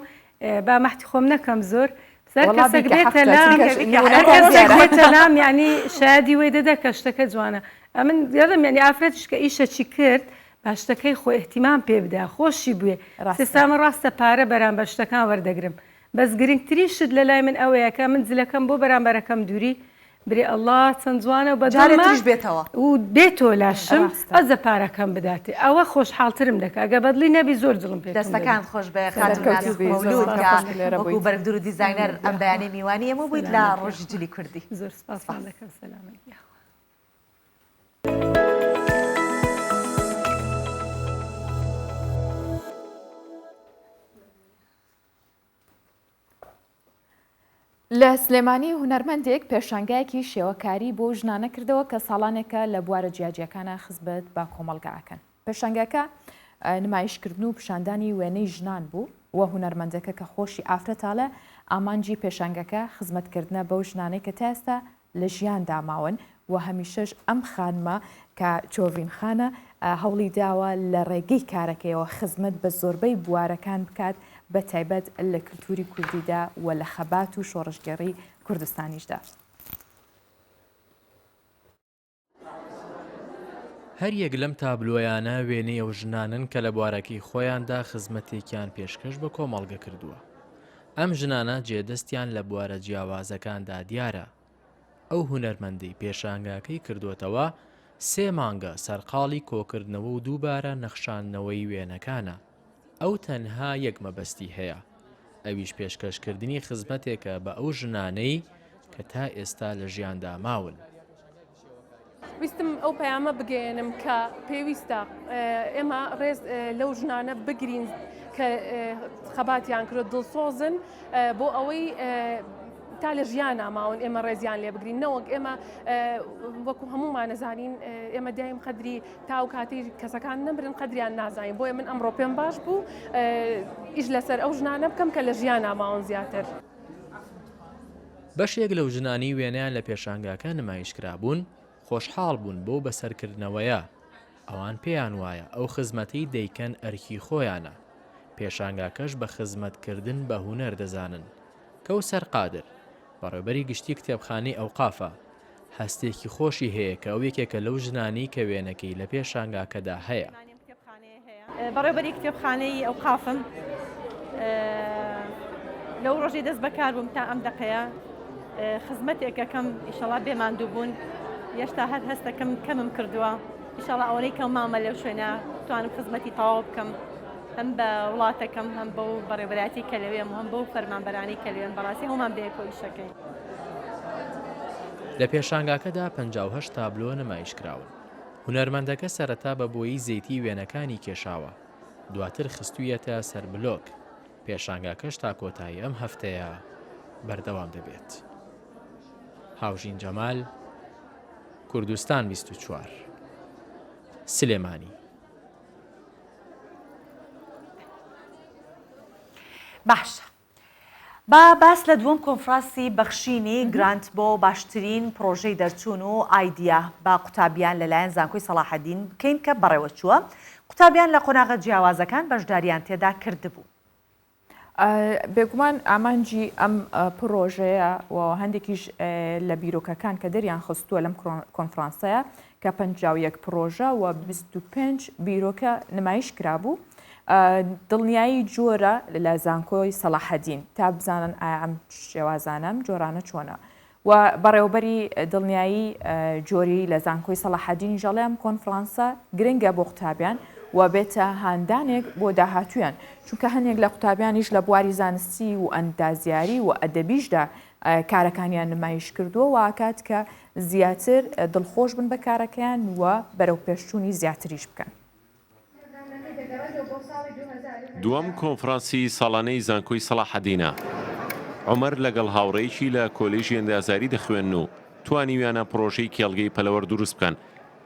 با مەحتی خۆم نەکەم زۆر سەر کەسێک بێتە لام کەسێک بێتە لام یعنی شایەدی وەی دەدا کە شتەکە جوانە ئەمن دەڵێم یعنی ئافرەتیش کە ئیشەکی کرد با شتەکەی خۆ ئیهتیمام پێ بدا خۆشی بوێ ئێستا من ڕاستە پارە بەرامبەر شتەکان وەردەگرم بەس گرنگترین شت لەلای من ئەوەیە کە من جلەکەم بۆ بەرامبەرەکەم دوری برێ ئەڵا چەند جوانە و بە جارێ تریش بێتەوە. و بێتەوە لاشم ئەوجا پارەکەم بداتێ ئەوە خۆشحاڵترم دەکا گەر بەدڵی نەبی زۆر دڵم پێ توند دەبێ. دەستەکانت خۆش بێ خاتوو ناسک مەولود کە وەکوو بەرگدوور و دیزاینەر ئەم بەیانەی میوانی ئێمە بوویت لە ڕۆژی جلی کوردی. زۆر سپاستان دەکەم سەلامەت بی. لە سلێمانی هونەرمەندێک پێشانگایەکی شێوەکاری بۆ ژنانە کردەوە کە ساڵانێکە لە بوارە جیاجیاکانە خزمەت بە کۆمەڵگا ئەکەن. پێشانگاکە نمایشکردن و پیشاندانی وێنەی ژنان بوو و هونەرمەندەکە کە خۆشی ئافرەتالە ئامانجی پێشانگەکە خزمەتکردنە بەو ژنانەی کە تا ئێستا لە ژیاندا ماون و هەمیشەش ئەم خانمە کە چۆڤین خانە هەوڵی داوە لە ڕێگەی کارەکەیەوە خزمەت بە زۆربەی بوارەکان بکات بە تایبەت لە کلتوری کوردیدا و لە خەبات و شۆڕشگێڕی کوردستانیشدا. هەر یەک لەم تابلۆیانە وێنەی ئەو ژنانەن کە لە بوارەکەی خۆیاندا خزمەتێکیان پێشکەش بە کۆمەڵگە کردووە. ئەم ژنانە جێدەستیان لە بوارە جیاوازەکاندا دیارە. ئەو هونەرمەندەی پێشانگاکەی کردووەتەوە، سێ مانگە سەرقاڵی کۆکردنەوە و دووبارە نەخشاندنەوەی وێنەکانە. ئەو تەنها یەک مەبەستی هەیە، ئەویش پێشکەشکردنی خزمەتێکە بە ئەو ژنانەی کە تا ئێستا لە ژیاندا ماون. ویستم ئەو پەیامە بگەیەنم کە پێویستە ئێمە ڕێز لەو ژنانە بگرین کە خەباتیان کرد دڵسۆزن بۆ ئەوەی تا لە ژیانا ماون ئێمە ڕێزیان لێ بگرین نەوەک ئێمە وەکو هەمومانەزانین ئێمە دایم قەدری تا ئەو کاتەی کەسەکان نەمرن قەدریان نازانین بۆیە من ئەمڕۆ پێم باش بوو ئیش لەسەر ئەو ژنانە بکەم کە لە ژیانا ماون زیاتر. بەشێک لەو ژنانەی وێنەیان لە پێشانگاکە نمایشکرابوون، خۆشحاڵ بوون بەو بەسەرکردنەوەیە، ئەوان پێیان وایە ئەو خزمەتەی دەیکەن ئەرکی خۆیانە، پێشانگاکەش بە خزمەتکردن بە هونەر دەزانن. کەوسەر قادر، بەڕێوبەری گشتی کتێبخانەی ئەوقافە، هەستێکی خۆشی هەیە کە ئەو یەکێکە لەو ژنانەی کە وێنەکەی لە پێشانگاکەدا هەیە. بەڕێوبەری کتێبخانەی ئەوقافم. لەو ڕۆژەی دەست بەکار بووم تا ئەم دەقەیە خزمەتێک ئەکەم ئیشەڵا بێ ماندووبوون یەشتا هەر هەستەکەم کەمم کردووە ئیشەڵا ئەوەی کەم مامە لەو شوێنە توانم خزمەتی تەواو بکەم هەم بە وڵاتەکەم هەم بەو بەڕێوەبەرایەتی کە لەوێم و هەم بەو فەرمانبەرانەی کە لەوێن بەڕاستی هەموومان بەیەکەوە ئیشەکەین. لە پێشانگاکەدا 58 تابلۆ نمایشکراون. هونەرمەندەکە سەرەتا بە بۆیەی زەیتی وێنەکانی کێشاوە، دواتر خستوویەتە سەر بلۆک، پێشانگاکەش تا کۆتایی ئەم هەفتەیە بەردەوام دەبێت. هاوژین جەمال، کوردستان 24، سلێمانی. باشە با باس لە دووەم کۆنفراسی بەخشینی گرانت بۆ باشترین پڕۆژەی دەرچوون و ئایدیا بە قوتابیان لەلایەن زانکۆی سەڵاحەدین بکەین کە بەڕێوەچووە، قوتابیان لە قۆناغە جیاوازەکان بەشداریان تێدا کردبوو. بێگومان ئامانجی ئەم پڕۆژەیە و هەندێکیش لە بیرۆکەکان کە دەریان خستووە لەم کۆنفرانسەیە کە 51 پڕۆژە و 25 بیرۆکە نمایش کرابوو دڵنیایی جۆرە لە زانکۆی سەڵاحەدین تا بزانن ئایا ئەم شێوازانە ئەم جۆرانە چۆنە و. و بەڕێوەبەری دڵنیایی جۆری لە زانکۆی سەڵاحەدینیش ئەڵێ ئەم کۆنفرانسە گرنگە بۆ قوتابیان و بێتە هاندانێک بۆ داهاتوویان چونکە هەنێک لە قوتابیانیش لە بواری زانستی و ئەندازیاری و ئەدەبیشدا کارەکانیان نمایش کردووە و ئاکات کە زیاتر دڵخۆش بن بە کارەکەیان و بەرەوپێشچوونی زیاتریش بکەن. دووەم کۆنفرانسی ساڵانەی زانکۆی سەڵاحەدینە. عومەر لەگەڵ هاوڕێیەکی لە کۆلێژی ئەندازیاری دەخوێنن و توانیویانە پڕۆژەی کێڵگەی پەلەوەر دروست بکەن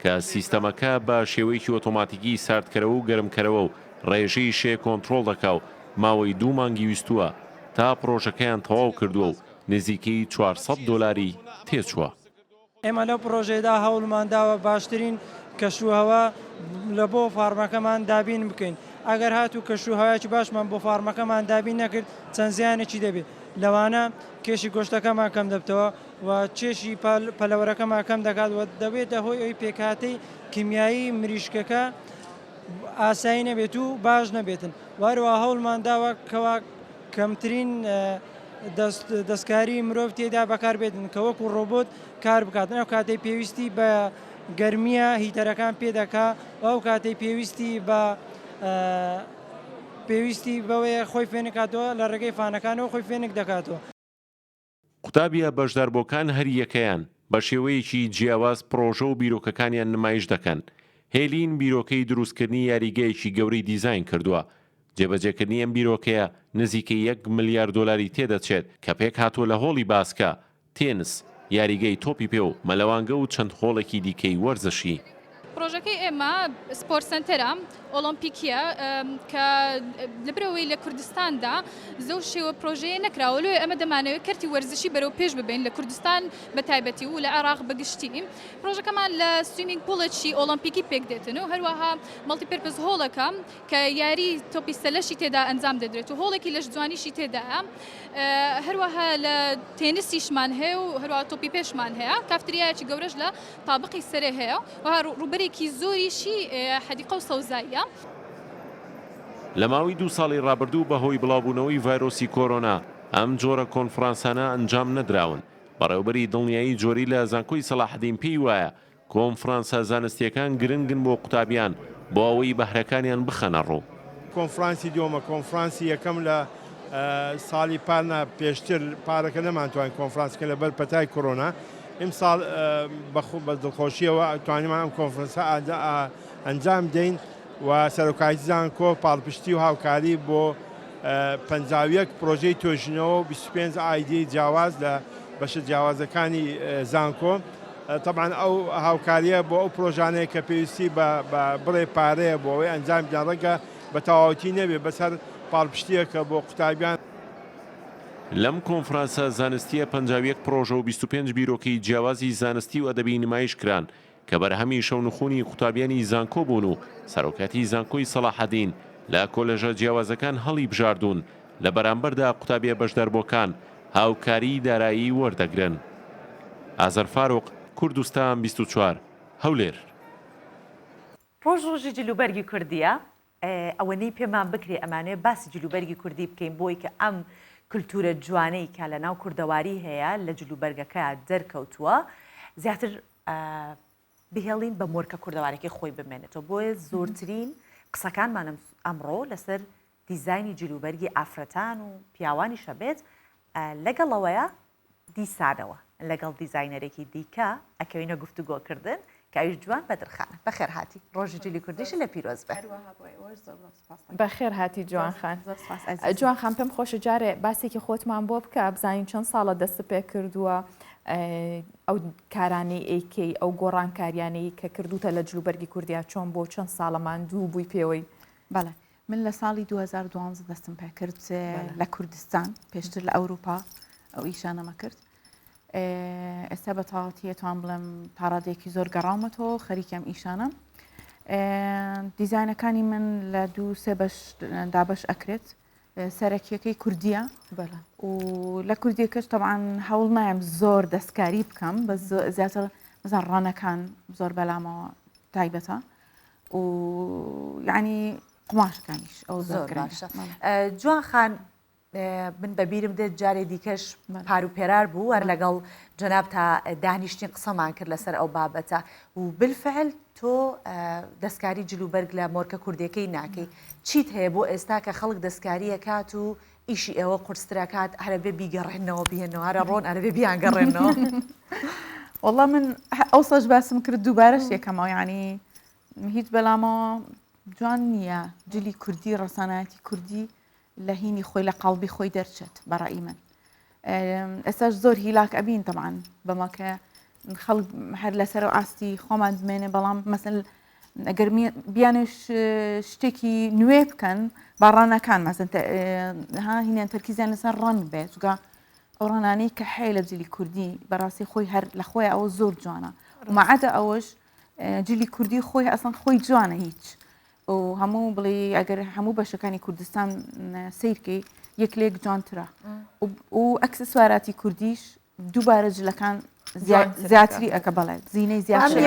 کە سیستەمەکە بە شێوەیەکی ئۆتۆماتیکی ساردکەرەوە و گەرمکەرەوە و ڕێژەی شێ کۆنتڕۆڵ دەکا و ماوەی دوو مانگی ویستووە تا پڕۆژەکەیان تەواو کردووە و نزیکەی 400 دۆلاری تێچووە. ئێمە لەو پڕۆژەیەدا هەوڵمان داوە باشترین کەشوهەوا لە بۆ فارمەکەمان دابین بکەین، ئەگەر هاتوو کەشوهەوایەکی باشمان بۆ فارمەکەمان دابین نەکرد چەند زیانێکی دەبێت، لەوانە کێشی گۆشتەکەمان کەم دەبتەوە و کێشی پەلەوەرەکەمان کەم دەکات و دەبێتە هۆی ئەوی پێکهاتەی کیمیایی مریشکەکە ئاسایی نەبێت و باش نەبێتن و هەروەها هەوڵمان داوە کەوا کەمترین دەستکاری مرۆڤ تێدا بەکاربێتن کە وەکو ڕۆبۆت کار بکاتن ئەو کاتەی پێویستی بە گەرمیە هیتەرەکان پێدەکا و ئەو کاتەی پێویستی بە پێویستی بەوەیە خۆی فێنکاتەوە لە ڕێگەی فانەکانەوە خۆی فێنک دەکاتەوە. قوتابیە بەشداربووەکان هەریەکەیان بە شێوەیەکی جیاواز پڕۆژە و بیرۆکەکانیان نمایش دەکەن، هێلین بیرۆکەی دروستکردنی یاریگەیەکی گەورەی دیزاین کردووە، جێبەجێکردنی ئەم بیرۆکەیە نزیکەی یەک ملیار دۆلاری تێدەچێت کە پێکهاتووە لە هۆڵی باسکە، تێنس، یاریگەی تۆپی پێ و مەلەوانگە و چەند هۆڵێکی دیکەی وەرزشی. پڕۆژەکەی ئێمە sport center ە ئۆڵۆمپیکیە کە لەبەرئەوەی لە کوردستاندا زەو شێوە پرۆژەیە نەکراوە لۆیە ئەمە دەمانەوێت کەرتی وەرزشی بەرەو پێش ببەین لە کوردستان بە تایبەتی و لە عێراق بە گشتی پرۆژەکەمان لە swimming pool ێکی ئۆڵۆمپیکی پێک دێتن و هەروەها multipurpose hall ەکە کە یاری تۆپی سەلەشی تێدا ئەنجام دەدرێت و هۆڵێکی لەشجوانیشی تێدایە هەروەها لە تێنسیشمان هەیە و هەروەها تۆپی پێشمان هەیە کافتریایەکی گەورەش لە تابقی سەرێ هەیە و ڕووبەرێکی زۆریشی حەدیقە و سەوزاییە. لە ماوەی دوو ساڵی ڕابردوو بەهۆی بڵاوبوونەوەی ڤایرۆسی کۆرۆنا ئەم جۆرە کۆنفرانسانە ئەنجام نەدراون، بەڕێوەبەری دڵنیایی جۆری لە زانکۆی سەڵاحەدین پێی وایە کۆنفرانسە زانستییەکان گرنگن بۆ قوتابیان بۆ ئەوەی بەهرەکانیان بخەنەڕوو. کۆنفرانسی دووەمە، کۆنفرانسی یەکەم لە ساڵی پار نا پێشتر پارەکە نەمانتوانی کۆنفرانس بکەین لەبەر پەتای کۆرۆنا، ئیمساڵ بە دڵخۆشییەوە توانیمان ئەم کۆنفرانسە ئەنجام بدەین و سەرۆکایەتی زانکۆ پاڵپشتی و هاوکاری بۆ 51 پرۆژەی توێژینەوە و 25 ئایدیەی جیاواز لە بەشە جیاوازەکانی زانکۆ تەبعەن ئەو هاوکارییە بۆ ئەو پرۆژانەیە کە پێویستی بە بڕێ پارەیە بۆ ئەوەی ئەنجام بدەن ڕەنگە بە تەواوەتی نەبێت بەس هەر پاڵپشتییەکە بۆ قوتابیان. لەم کۆنفرانسە زانستییە 51 پڕۆژە و 25 بیرۆکەی جیاوازی زانستی و ئەدەبی نمایش کران کە بەرهەمی شەونخونی قوتابیانی زانکۆ بوون و سەرۆکایەتی زانکۆی سەڵاحەدین لە کۆلێژە جیاوازەکان هەڵیبژاردوون، لە بەرامبەردا قوتابیە بەشداربووەکان هاوکاریی دارایی وەردەگرن. ئازەر فاروق، کوردستان 24، هەولێر. ڕۆژ ڕۆژی جلوبەرگی کوردیە ئەوەنەی پێمان بکرێ ئەمانەوێ باسی جلوبەرگی کوردی بکەین بۆی کە ئەم کلتورە جوانەی کە لە ناو کوردەواری هەیە لە جلوبەرگەکە دەرکەوتووە زیاتر بهێڵین بە مۆرکە کوردەوارەکەی خۆی بمێنێتەوە بۆیە زۆرترین قسەکانمانم ئەمڕۆ لەسەر دیزاینی جلوبەرگی ئافرەتان و پیاوانیشە بێت لەگەڵەوەیە دیسانەوە لەگەڵ دیزاینەرێکی دیکە ئەکەوینە گفتوگۆکردن کە ئەویش جوان بەدرخانە. بەخێر هاتی. ڕۆژی جلی کوردیشت لە پیرۆز بێ. بەخێر هاتی جوان خان. جوان خان پێم خۆشە جارێ باسێکی خۆتمان بۆ بکە بزانین چەند ساڵە دەست پێ کردووە ئەو کارانەی ئەیکەی ئەو گۆڕانکاریانەی کە کردوتە لە جلوبەرگی کوردیا چۆن بۆ چەند ساڵە ماندوو بووی پێوەی؟ بەڵێ من لە ساڵی 2012 دەستم پێکرد لە کوردستان پێشتر لە ئەوروپا ئەو ئیشانەمە کرد ئێستا بە تەواوەتی ئەتوان بڵێم تاڕادێکی زۆر گەڕاومەتەوە خەریکەم ئیشانە دیزینەکانی من لە دوو سێ بەش دابش ئەکرێت سەرەکیەکەی کوردیە و لە کوردیەکەش تەبعەن هەوڵ نایم زۆر دەستکاری بکەم بە زیاتر مەزان ڕەنەکان زۆر بەلامەوە تایبەتە و یعنی قوماشەکانیش ئەو زۆر باشە جوان خان. من بەبیرم دێت جارێ دیکەش پار و پێرار بوو هەر لەگەڵ جەنابتا دانیشتین قسەمان کرد لەسەر ئەو بابەتە و بالفعل تۆ دەستکاری جلوبەرگ لە مۆرکە کوردیەکەی ناکەی چیت هەیە بۆ ئێستا کە خەڵک دەستکاریەکات و ئیشی ئێوە قورسترەکات هەرەبێ بیگەڕێنەوە بهێنەوە هەرە ڕۆن ئەرەبێ بیانگەڕێنەوە. وەڵا من ئەوساش باسم کرد دووبارەش یەکەمەوە یعنی هیچ بەلامەوە جوان نییە جلی کوردی ڕسانایەتی کوردی لە هینی خۆی لە قاڵبی خۆی دەرچێت بە ڕەئی من ئێستاش زۆر هیلاک ئەبین تەبعەن بەمە کە خەڵک هەر لەسەر و ئاستی خۆمان بمێنێ بەڵام مەسەل ئەگەر بیانش شتێکی نوێ بکەن با ڕانەکان مەسن ها هینیان تەرکیزیان لەسەر ڕەنگ بێت چونکە ئەو ڕەنانەی کە هەیە لە جلی کوردی بەڕاستی خۆی هەر لە خۆی ئەوە زۆر جوانە مەعەدە ئەوەش جلی کوردی خۆی ئەسڵەن خۆی جوانە هیچ و هەموو بڵێ ئەگەر هەموو بەشەکانی کوردستان سیرکەی یەک لێک جوانترە و ئەکسسواراتی کوردیش دووبارە جلەکان زیاتری ئەکە بەڵێ زیینەی زیاتر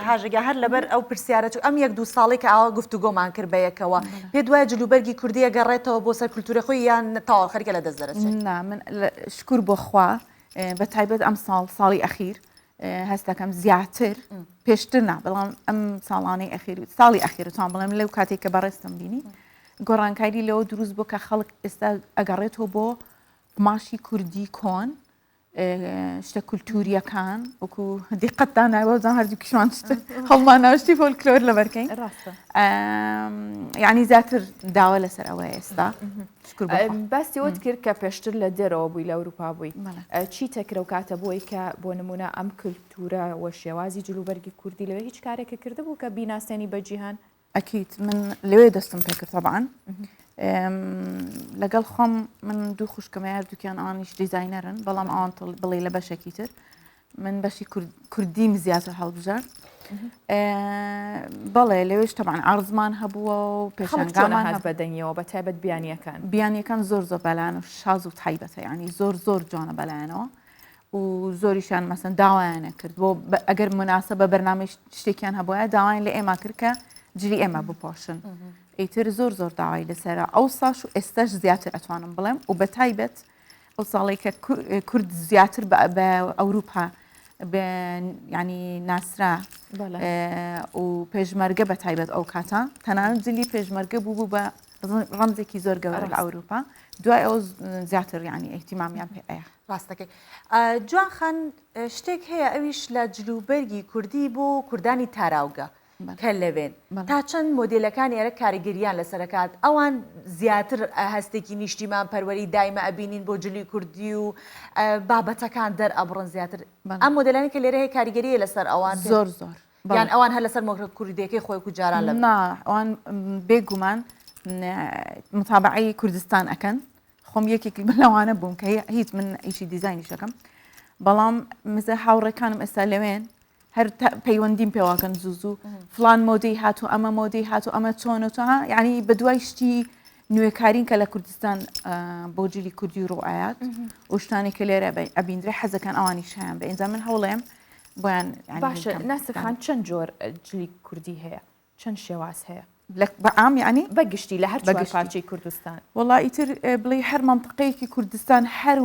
هاژەگە هەر لەبەر ئەو پرسیارە ئەم یەک دوو ساڵی کە ئاوا گفتوگۆمان کرد بە یەکەوە پێ دوای جلوبەرگی کوردیە گەڕێتەوە بۆ سەر کولتورە خۆی یان تەواو خەریکە لە دەست دەرەچێت نا من شکر بۆ خوا بە تایبەت ئەم ساڵ ساڵی ئەخیر هەست دەکەم زیاتر پێشتر نا بەڵام ئەم ساڵانەی ئەخیر ساڵی ئەخیر توان بڵێم لەو کاتێک کە بەڕێزتم بینی گۆڕانکاری لەوە دروست بۆ کە خەڵک ئێستا ئەگەڕێتەوە بۆ قوماشی کوردی کۆن شتە کولتوریەکان وەکو دیقەتتان نایوەزان هەردووکیشمان هەڵماناشتی فۆلکلۆر لەبەرکەین ڕاستە یعنی زیاتر داوا لەسەر ئەوە ئێستا باسی وت کرد کە پێشتر لە دەرەوە بووی لە ئەوروپا بووی چی تەکرە و کاتە بۆی کە بۆ نمونە ئەم کللتورە و شێوازی جلوبەرگی کوردی لەوێ هیچ کارێکە کردبوو کە بیناسێنی بە جیهان؟ ئەکید من لەوێ دەستم پێکرد تەبعەن لەگەڵ خۆم من دوو خوشکم هەیە دووکیان ئەوانیش دیزاینەرن بەڵام ئەوان بڵێ لە بەشێکی تر من بەشی کوردیم زیاتر هەڵبژارد بەڵێ لەوێش تەبعەن عرضمان هەبووە و پێشانگامان هەبوو بە دەنگیەوە بە تایبەت بیانیەکان بیانیەکان زۆر زۆر بەلایەن و شاز و تایبەتە ینی زۆر زۆر جوانە بەلایەنەوە و زۆریشان مەسەن داوایانە کرد بۆ ئەگەر مناسە بە بەرنامەی شتێکیان هەبواە داوایان لە ئێمە کرد کە جلی ئێمە بپۆشن ئیتر زۆر زۆر داوای لەسرە ئەو ساش و ئێستاش زیاتر ئەتوانم بڵێم و بە تایبەت ئەو ساڵەی کە کورد زیاتر بە ئەوروپا ینی ناسرا و پێشمەرگە بە تایبەت ئەو کاتە تەنانەت جلی پێشمەرگە بوو بوو بە ڕەمزێکی زۆر گەورە لە ئەوروپا دوای ئەو زیاتر ینی ئیهتیمامیان پێ ئەیە. ڕاستەکەی جوان خان شتێک هەیە ئەویش لە جلوبەرگی کوردی بۆ کوردانی تاراوگە کە لەوێن تا چەند مۆدێلەکانی ئێرە کاریگەریان لەسەر ئەکات ئەوان زیاتر هەستێکی نیشتیمان پەروەری دایمە ئەبینین بۆ جلی کوردی و بابەتەکان دەرئەبڕن زیاتر ئەم مۆدێلانی کە لێرە هەیە کاریگەریە لەسەر ئەوان زۆر زۆر یان ئەوان هەر لەسەر مۆکرە کوردیەکەی خۆی و جاران لە نا ئەوان بێگومان متابعەی کوردستان ئەکەن خۆم یەکێک لەوانە بووم کە هیچ من ئیشی دیزاینیشەکەم بەڵام مزە هاوڕێکانم ئێستا لەوێن هەر پەیوەندیم پێواکەن زوو زوو فلان مۆدەی هاتو ئەمە مۆدەی هاتو ئەمە چۆنە چۆها یعنی بە دوای شتی نوێکارین کە لە کوردستان بۆ جلی کوردی ڕوئایات و شتانێک کە لێرە ئەبیندرێ حەزەکان ئەوانی شایان بە ئینجا من هەوڵێم بۆیان باشە ناسر خان چەند جۆر جلی کوردی هەیە چەند شێواز هەیە؟ بە عام یعنی؟ بە گشتی لە هەر چوار پارچەی کوردستان. وەڵا ئیتر بڵێی هەر مەنتقەیەکی کوردستان هەر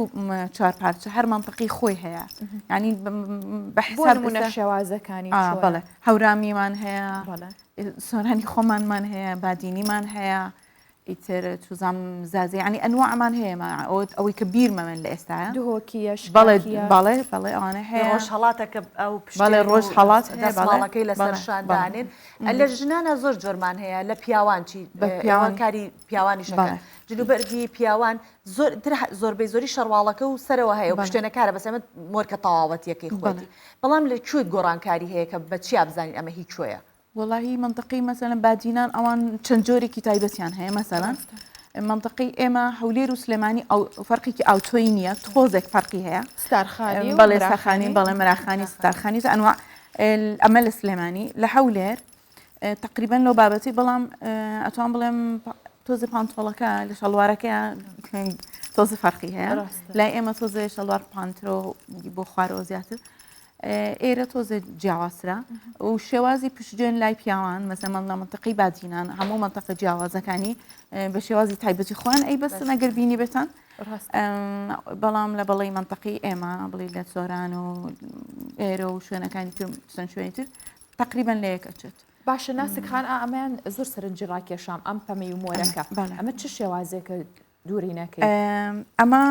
چوار پارچە هەر مەنتقەی خۆی هەیە یعنی بە حساب نمونە شێوازەکانی بەڵێ هەورامیمان هەیە سۆرانی خۆمانمان هەیە بادینیمان هەیە ئیتر چوزام زازی یعنی ئەنواعمان هەیە ما ئەوەی کە بیرمە من لە ئێستا دهۆکیە بەڵێ بەڵێ بەڵێ ئەوانە هەیە ڕۆژهەڵاتە کە ئەو بەڵێ ڕۆژهەڵات دەسماڵەکەی لەسەر شان دانێن لە ژنانە زۆر جۆرمان هەیە لە پیاوان چی بە پیاوان کاری پیاوانی شەکە جلوبەرگی پیاوان زۆر زۆربەی زۆری شەرواڵەکە و سەرەوە هەیە و پشتێنەکارە بەس ئەمە مۆرکە تەواوەتیەکەی خۆیەتی بەڵام لە کوێ گۆڕانکاری هەیە کە بە چیا بزانین ئەمە هی کوێیە وەڵاهی مەنتقەی مەسەلەن بادینان ئەوان چەند جۆرێکی تایبەتیان هەیە مەسەلەن مەنتقەی ئێمە هەولێر و سلێمانی ئەو فەرقێکی ئاوتۆی نییە تۆزێک فەرقی هەیە ستارخانی بەڵێ سەخانی بەڵێ مراخانی ستارخانی ئەنوا ئەمە لە سلێمانی لە هەولێر تقریبا لەو بابەتی بەڵام ئەتوان بڵێم تۆزی پانتۆڵەکە لە شەڵوارەکە تۆزی فەرقی هەیە لای ئێمە تۆزێ شەڵوار پانترۆ بۆ خوارەوە زیاتر. ئێرە تۆزێ جیاوازترە و شێوازی پشتێن لای پیاوان مەسەمەن لە منتەقەی بادینان هەموو منتەقە جیاوازەکانی بە شێوازی تایبەتی خۆیان ئەی بەستن ئەگەر بینی بێتان بەڵام لە بەڵی منتەقی ئێمە بڵی لە سۆران و ئێرە و شوێنەکانی تر چەند شوێنی تر تقریبا لە یەک ئەچێت. باشە ناسک خان ئا ئەمەیان زۆر سەرنجی ڕاکێشام ئەم پەمەی و مۆرەکە ئەمە چ شێوازێکە دووری نەکەی؟ ئەمە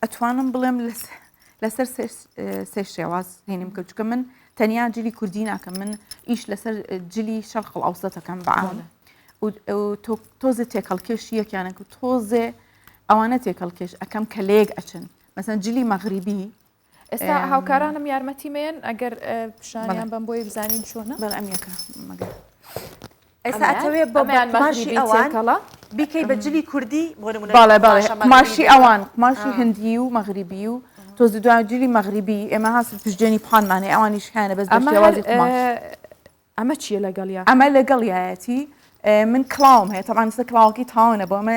ئەتوانم بڵێم لەسەر سێ شێواز هێنیم کرد چکە من تەنیا جلی کوردی ناکەم من ئیش لەسەر جلی شەرق ئەوسەتەکەم بەعام تۆزێ تێکەڵکێش یەکیانەک و تۆزێ ئەوانە تێکەڵکێش ئەەکەم کە لەیەک ئەچن مەسەن جلی مەغریبی ئێستا هاوکارانم یارمەتی مێن ئەگەر پیشانیان بەم بۆی بزانین چۆنە بەڵێ ئەم یەکە مەگەر ئێستا ئەتەوێ بە قوماشی ئەوان بیکەی بە جلی کوردی بۆ نمونە بەڵێ بەڵێ قوماشی ئەوان قوماشی هندی و مەغریبی و تۆزی دوای جلی مەغریبی ئێمە هەست پشتێنی پانمان هەیە ئەوانیش هەیانە بەس بە شێوازی قوماش. ئەمە چییە لەگەڵیا؟ ئەمە لەگەڵیایەتی من کڵاوم هەیە تەبعەن ئێستا کڵاوەکەی تەواو نەبوو ئەمە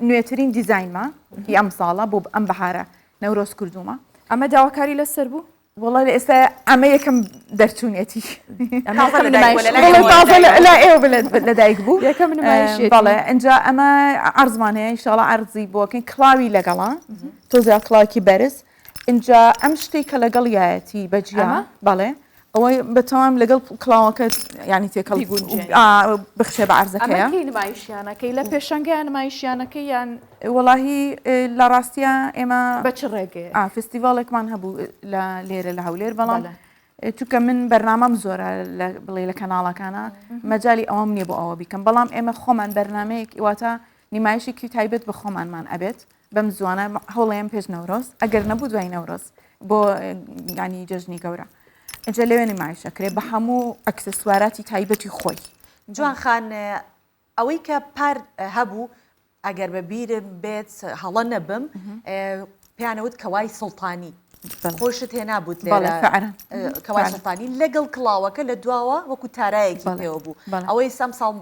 نوێترین دیزاینمە هی ئەم ساڵە بۆ ئەم بەهارە نەورۆز کردوومە. ئەمە داواکاری لەسەر بوو؟ وەڵا لە ئێستا ئەمە یەکەم دەرچوونیەتی. تازە لە ئێوە لەدایک بوو. یەکەم نمایشیەتی. بەڵێ ئینجا ئەمە عەرزمان هەیە ئینشاڵڵا عەرزی بۆکەین کڵاوی لەگەڵە تۆزێ کڵاوێکی بەرز ئینجا ئەم شتەی کە لەگەڵیایەتی بەجیا بەڵێ ئەوەی بە تەمام لەگەڵ کڵاوەکە ینی تێکەڵ بخشێ بە عەرزەکەیە نمایشیانەکەی لە پێشەنگیان نمایشیانەکەی یان وەڵاهی لە ڕاستە ئێمە بە چ ڕێگەیە فستیڤالێکمان هەبوو لە لێرە لە هەولێر بەڵام چونکە من بەرنامەم زۆرە لە بڵێ لە کەناڵەکانە مەجای ئەوەم نییە بۆ ئەوە بیکەم بەڵام ئێمە خۆمان بەرنمەیەک واتە نیمایشێکی تایبەت بە خۆمانمان ئەبێت بەم زوانە هەوڵێم پێش نەورۆز ئەگەر نەبوو دوای نەورۆز بۆ ینی جەژنی گەورە ئەجا لەوێ نمایش ئەکرێ بە هەموو ئەکسسواراتی تایبەتی خۆی. جوان خان ئەوەی کە پار هەبوو ئەگەر بە بیرم بێت هەڵە نەبم پێیانەوت کەوای سوڵتانی خۆشت هێنابووت لێرە کەوای سوڵتانی لەگەڵ کڵاوەکە لە دواوە وەکو تارایەکی پێوە بوو ئەوەی سەم ساڵ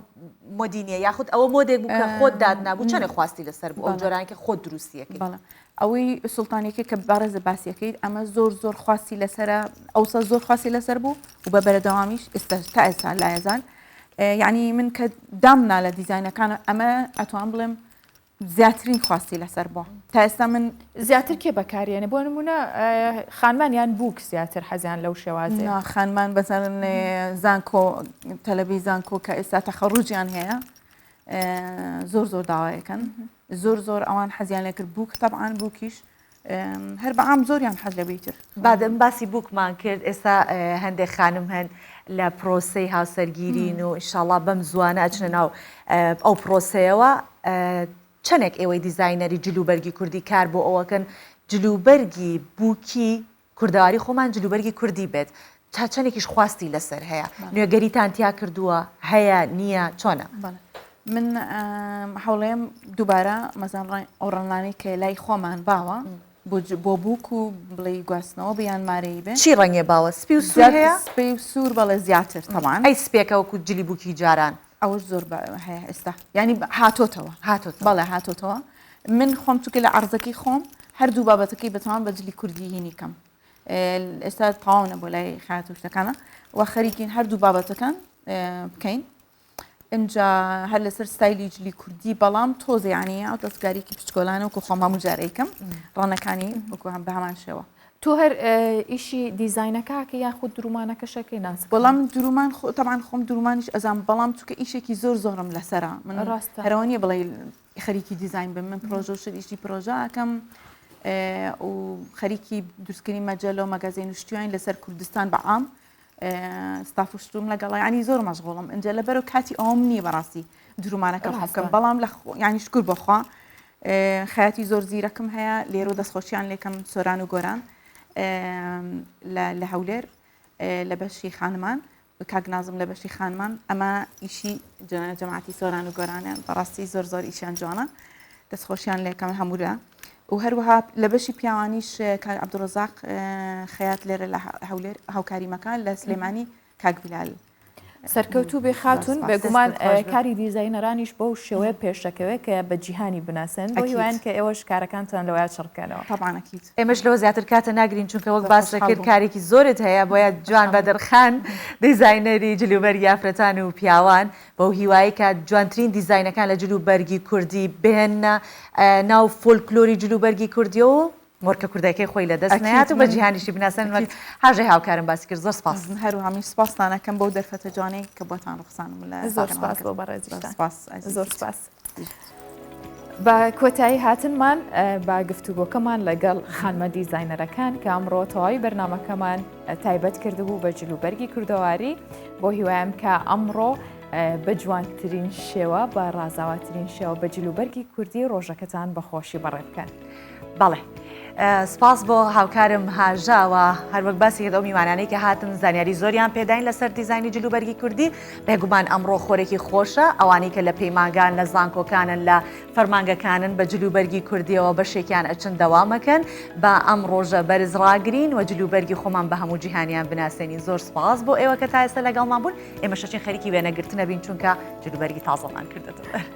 مۆدی نییە یاخود ئەوە مۆدێک بوو کە خۆت دادنابوو چەندێک خواستی لەسەر بوو ئەو جۆرانەی کە خۆت دروستیەکەی؟ بەڵێ ئەوەی سوڵتانیەکەی کە بەڕێزە باسیەکەیت ئەمە زۆر زۆر خواستی لەسەرە ئەوسا زۆر خواستی لەسەر بوو و بە بەرەدەوامیش ئێستا تا ئێستا لایەزان یعنی من کە دامنا لە دیزاینەکان ئەمە ئەتوان بڵێم زیاترین خواستی لەسەر بووە تا ئێستا من زیاتر کێ بەکاریێنێ بۆ نمونە خانمان یان بووک زیاتر حەزیان لەو شێوازەیە؟ نا خانمان بەسەرن زانکۆ تەلەبەی زانکۆ کە ئێستا تەخەڕوجیان هەیە زۆر زۆر داوایەکەن زۆر زۆر ئەوان حەزیان لێکرد بووک تەبعاان بووکیش هەر بەعام زۆریان حەز لەوەی تر. بادەم باسی بووکمان کرد ئێستا هەندێک خانم هەن لە پرۆسەی هاوسەرگیرین و ئینشاڵا بەم زووانە ئەچنە ناو ئەو پرۆسەیەوە چەندێک ئێوەی دیزاینەری جلوبەرگی کوردی کار بۆ ئەوەکەن جلوبەرگی بووکی کوردەواری خۆمان جلوبەرگی کوردی بێت تا چەندێکیش خواستی لەسەر هەیە نوێگەریتان تیا کردووە هەیە نییە چۆنە؟ من هەوڵێم دووبارە مەزان ئەو ڕەنگانەی کە لای خۆمان باوە بۆ بووک و بڵێی گواستنەوە بێ یان مارەیی بێ. چی ڕەنگێ باوە؟ سپی و سوور هەیە؟ سپی و سوور بەڵێ زیاتر تەبعەن. ئەی سپیەکە وەکو جلی بووکی جاران؟ ئەوەش زۆر هەیە ئێستا یانی هاتۆتەوە. هاتۆتەوە. بەڵێ هاتۆتەوە. من خۆم چونکە لە عەرزەکەی خۆم هەردوو بابەتەکەی بەتەمام بە جلی کوردی هینی کەم. ئێستا تەواو نەبوو لای خەیات و شتەکانە و خەریکین هەردوو بابەتەکان بکەین. ئینجا هەر لەسەر ستایلی جلی کوردی بەڵام تۆزێ یانی ئەو دەستگاریکی بچکۆلانە وەکو خۆم هەموو جارێکم ڕەنەکانی وەکو هەم بە هەمان شێوە. تۆ هەر ئیشی دیزاینەکەکە یاخود درومانەکەشەکەی ناسک؟ وەڵام درومان خۆ تەبعەن خۆم درومانیش ئەزانم بەڵام چونکە ئیشێکی زۆر زۆرم لەسەرە من ڕاستە هەرەوە نییە بڵێ خەریکی دیزاین بم من پرۆژە و شت ئیشی پرۆژە ئەکەم و خەریکی دروستکردنی مەجەلە و مەگەزین و شتیان لەسەر کوردستان بە عام ستاف و شتوم لەگەڵا ینی زۆر مەشغوڵم ئینجا لەبەرو کاتی ئەوم نییە بەڕاستی درومانەکە بکەم بەڵام لە ینی شکر بۆخوا خەیاتی زۆر زیرەکم هەیە لێرە و دەستخۆشیان لێکەم سۆران و گۆران لە هەولێر لە بەشی خانمان کاک نازم لە بەشی خانمان ئەمە ئیشی جەماعەتی سۆران و گۆرانیان بەڕاستی زۆر زۆر ئیشیان جوانە دەستخۆشیان لێکەم هەموورە و هەروەها لە بەشی پیاوانیش کاک عەبدولڕەزاق خەیات لێرە لە هەولێر هاوکاریمەکە لە سلێمانی کاک بیلال. سەرکەوتوو بێ خاتوون، بێگومان کاری دیزاینەرانیش بەو شێوەیە پێشدەکەوێت کە بە جیهانی بناسێن، بۆ هیوایان کە ئێوەش کارەکانتان لەوەیا چڕ بکەنەوە. تەبعەن ئەکید. ئێمەش لەوە زیاتر کاتە ناگرین چونکە وەک باست کرد کارێکی زۆرت هەیە بۆیە جوان بەدرخان دیزاینەری جلوبەرگی ئافرەتان و پیاوان بەو هیوایەی کە جوانترین دیزاینەکان لە جلوبەرگی کوردی بهێننە ناو فۆلکلۆری جلوبەرگی کوردیەوە و مۆرکە کوردەکەی خۆی لە دەست نەیات و بە جیهانیشی بناسێنن وەک هاژەی هاوکارم باسی کرد زۆر سپاس. هەروەها منیش سپاستان ئەکەم بەو دەرفەتە جوانەی کە بۆتان ڕوخساندم لە زۆر سپاس بۆ بەڕێزیشتان. سپاس ئەزیز. زۆر سپاس. بە کۆتایی هاتنمان بە گفتوگۆکەمان لەگەڵ خانمە دیزاینەرەکان کە ئەمڕۆ تەواوی بەرنامەکەمان تایبەت کردبوو بە جلوبەرگی کوردەواری بۆ هیوایم کە ئەمڕۆ بە جوانترین شێوە بە ڕازاواترین شێوە بە جلوبەرگی کوردی ڕۆژەکەتان بە خۆشی بەڕێ بکەن. بەڵێ سپاس بۆ هاوکارم هاژە و هەروەک باسی کرد ئەو میوانانەی کە هاتن زانیاری زۆریان پێداین لەسەر دیزاینی جلوبەرگی کوردی بێگومان ئەمڕۆ خۆرێکی خۆشە ئەوانەی کە لە پەیمانگان لە زانکۆکانن لە فەرمانگەکانن بە جلوبەرگی کوردیەوە بەشێکیان ئەچن دەوامەکەن با ئەم ڕۆژە بەرز ڕاگرین و جلوبەرگی خۆمان بە هەموو جیهانیان بناسێنین زۆر سپاس بۆ ئێوە کە تا ئێستا لەگەڵمان بوون ئێمە شەچین خەریکی وێنەگرتنە بین چونکە جلوبەرگی تازەمان کردەتەوە.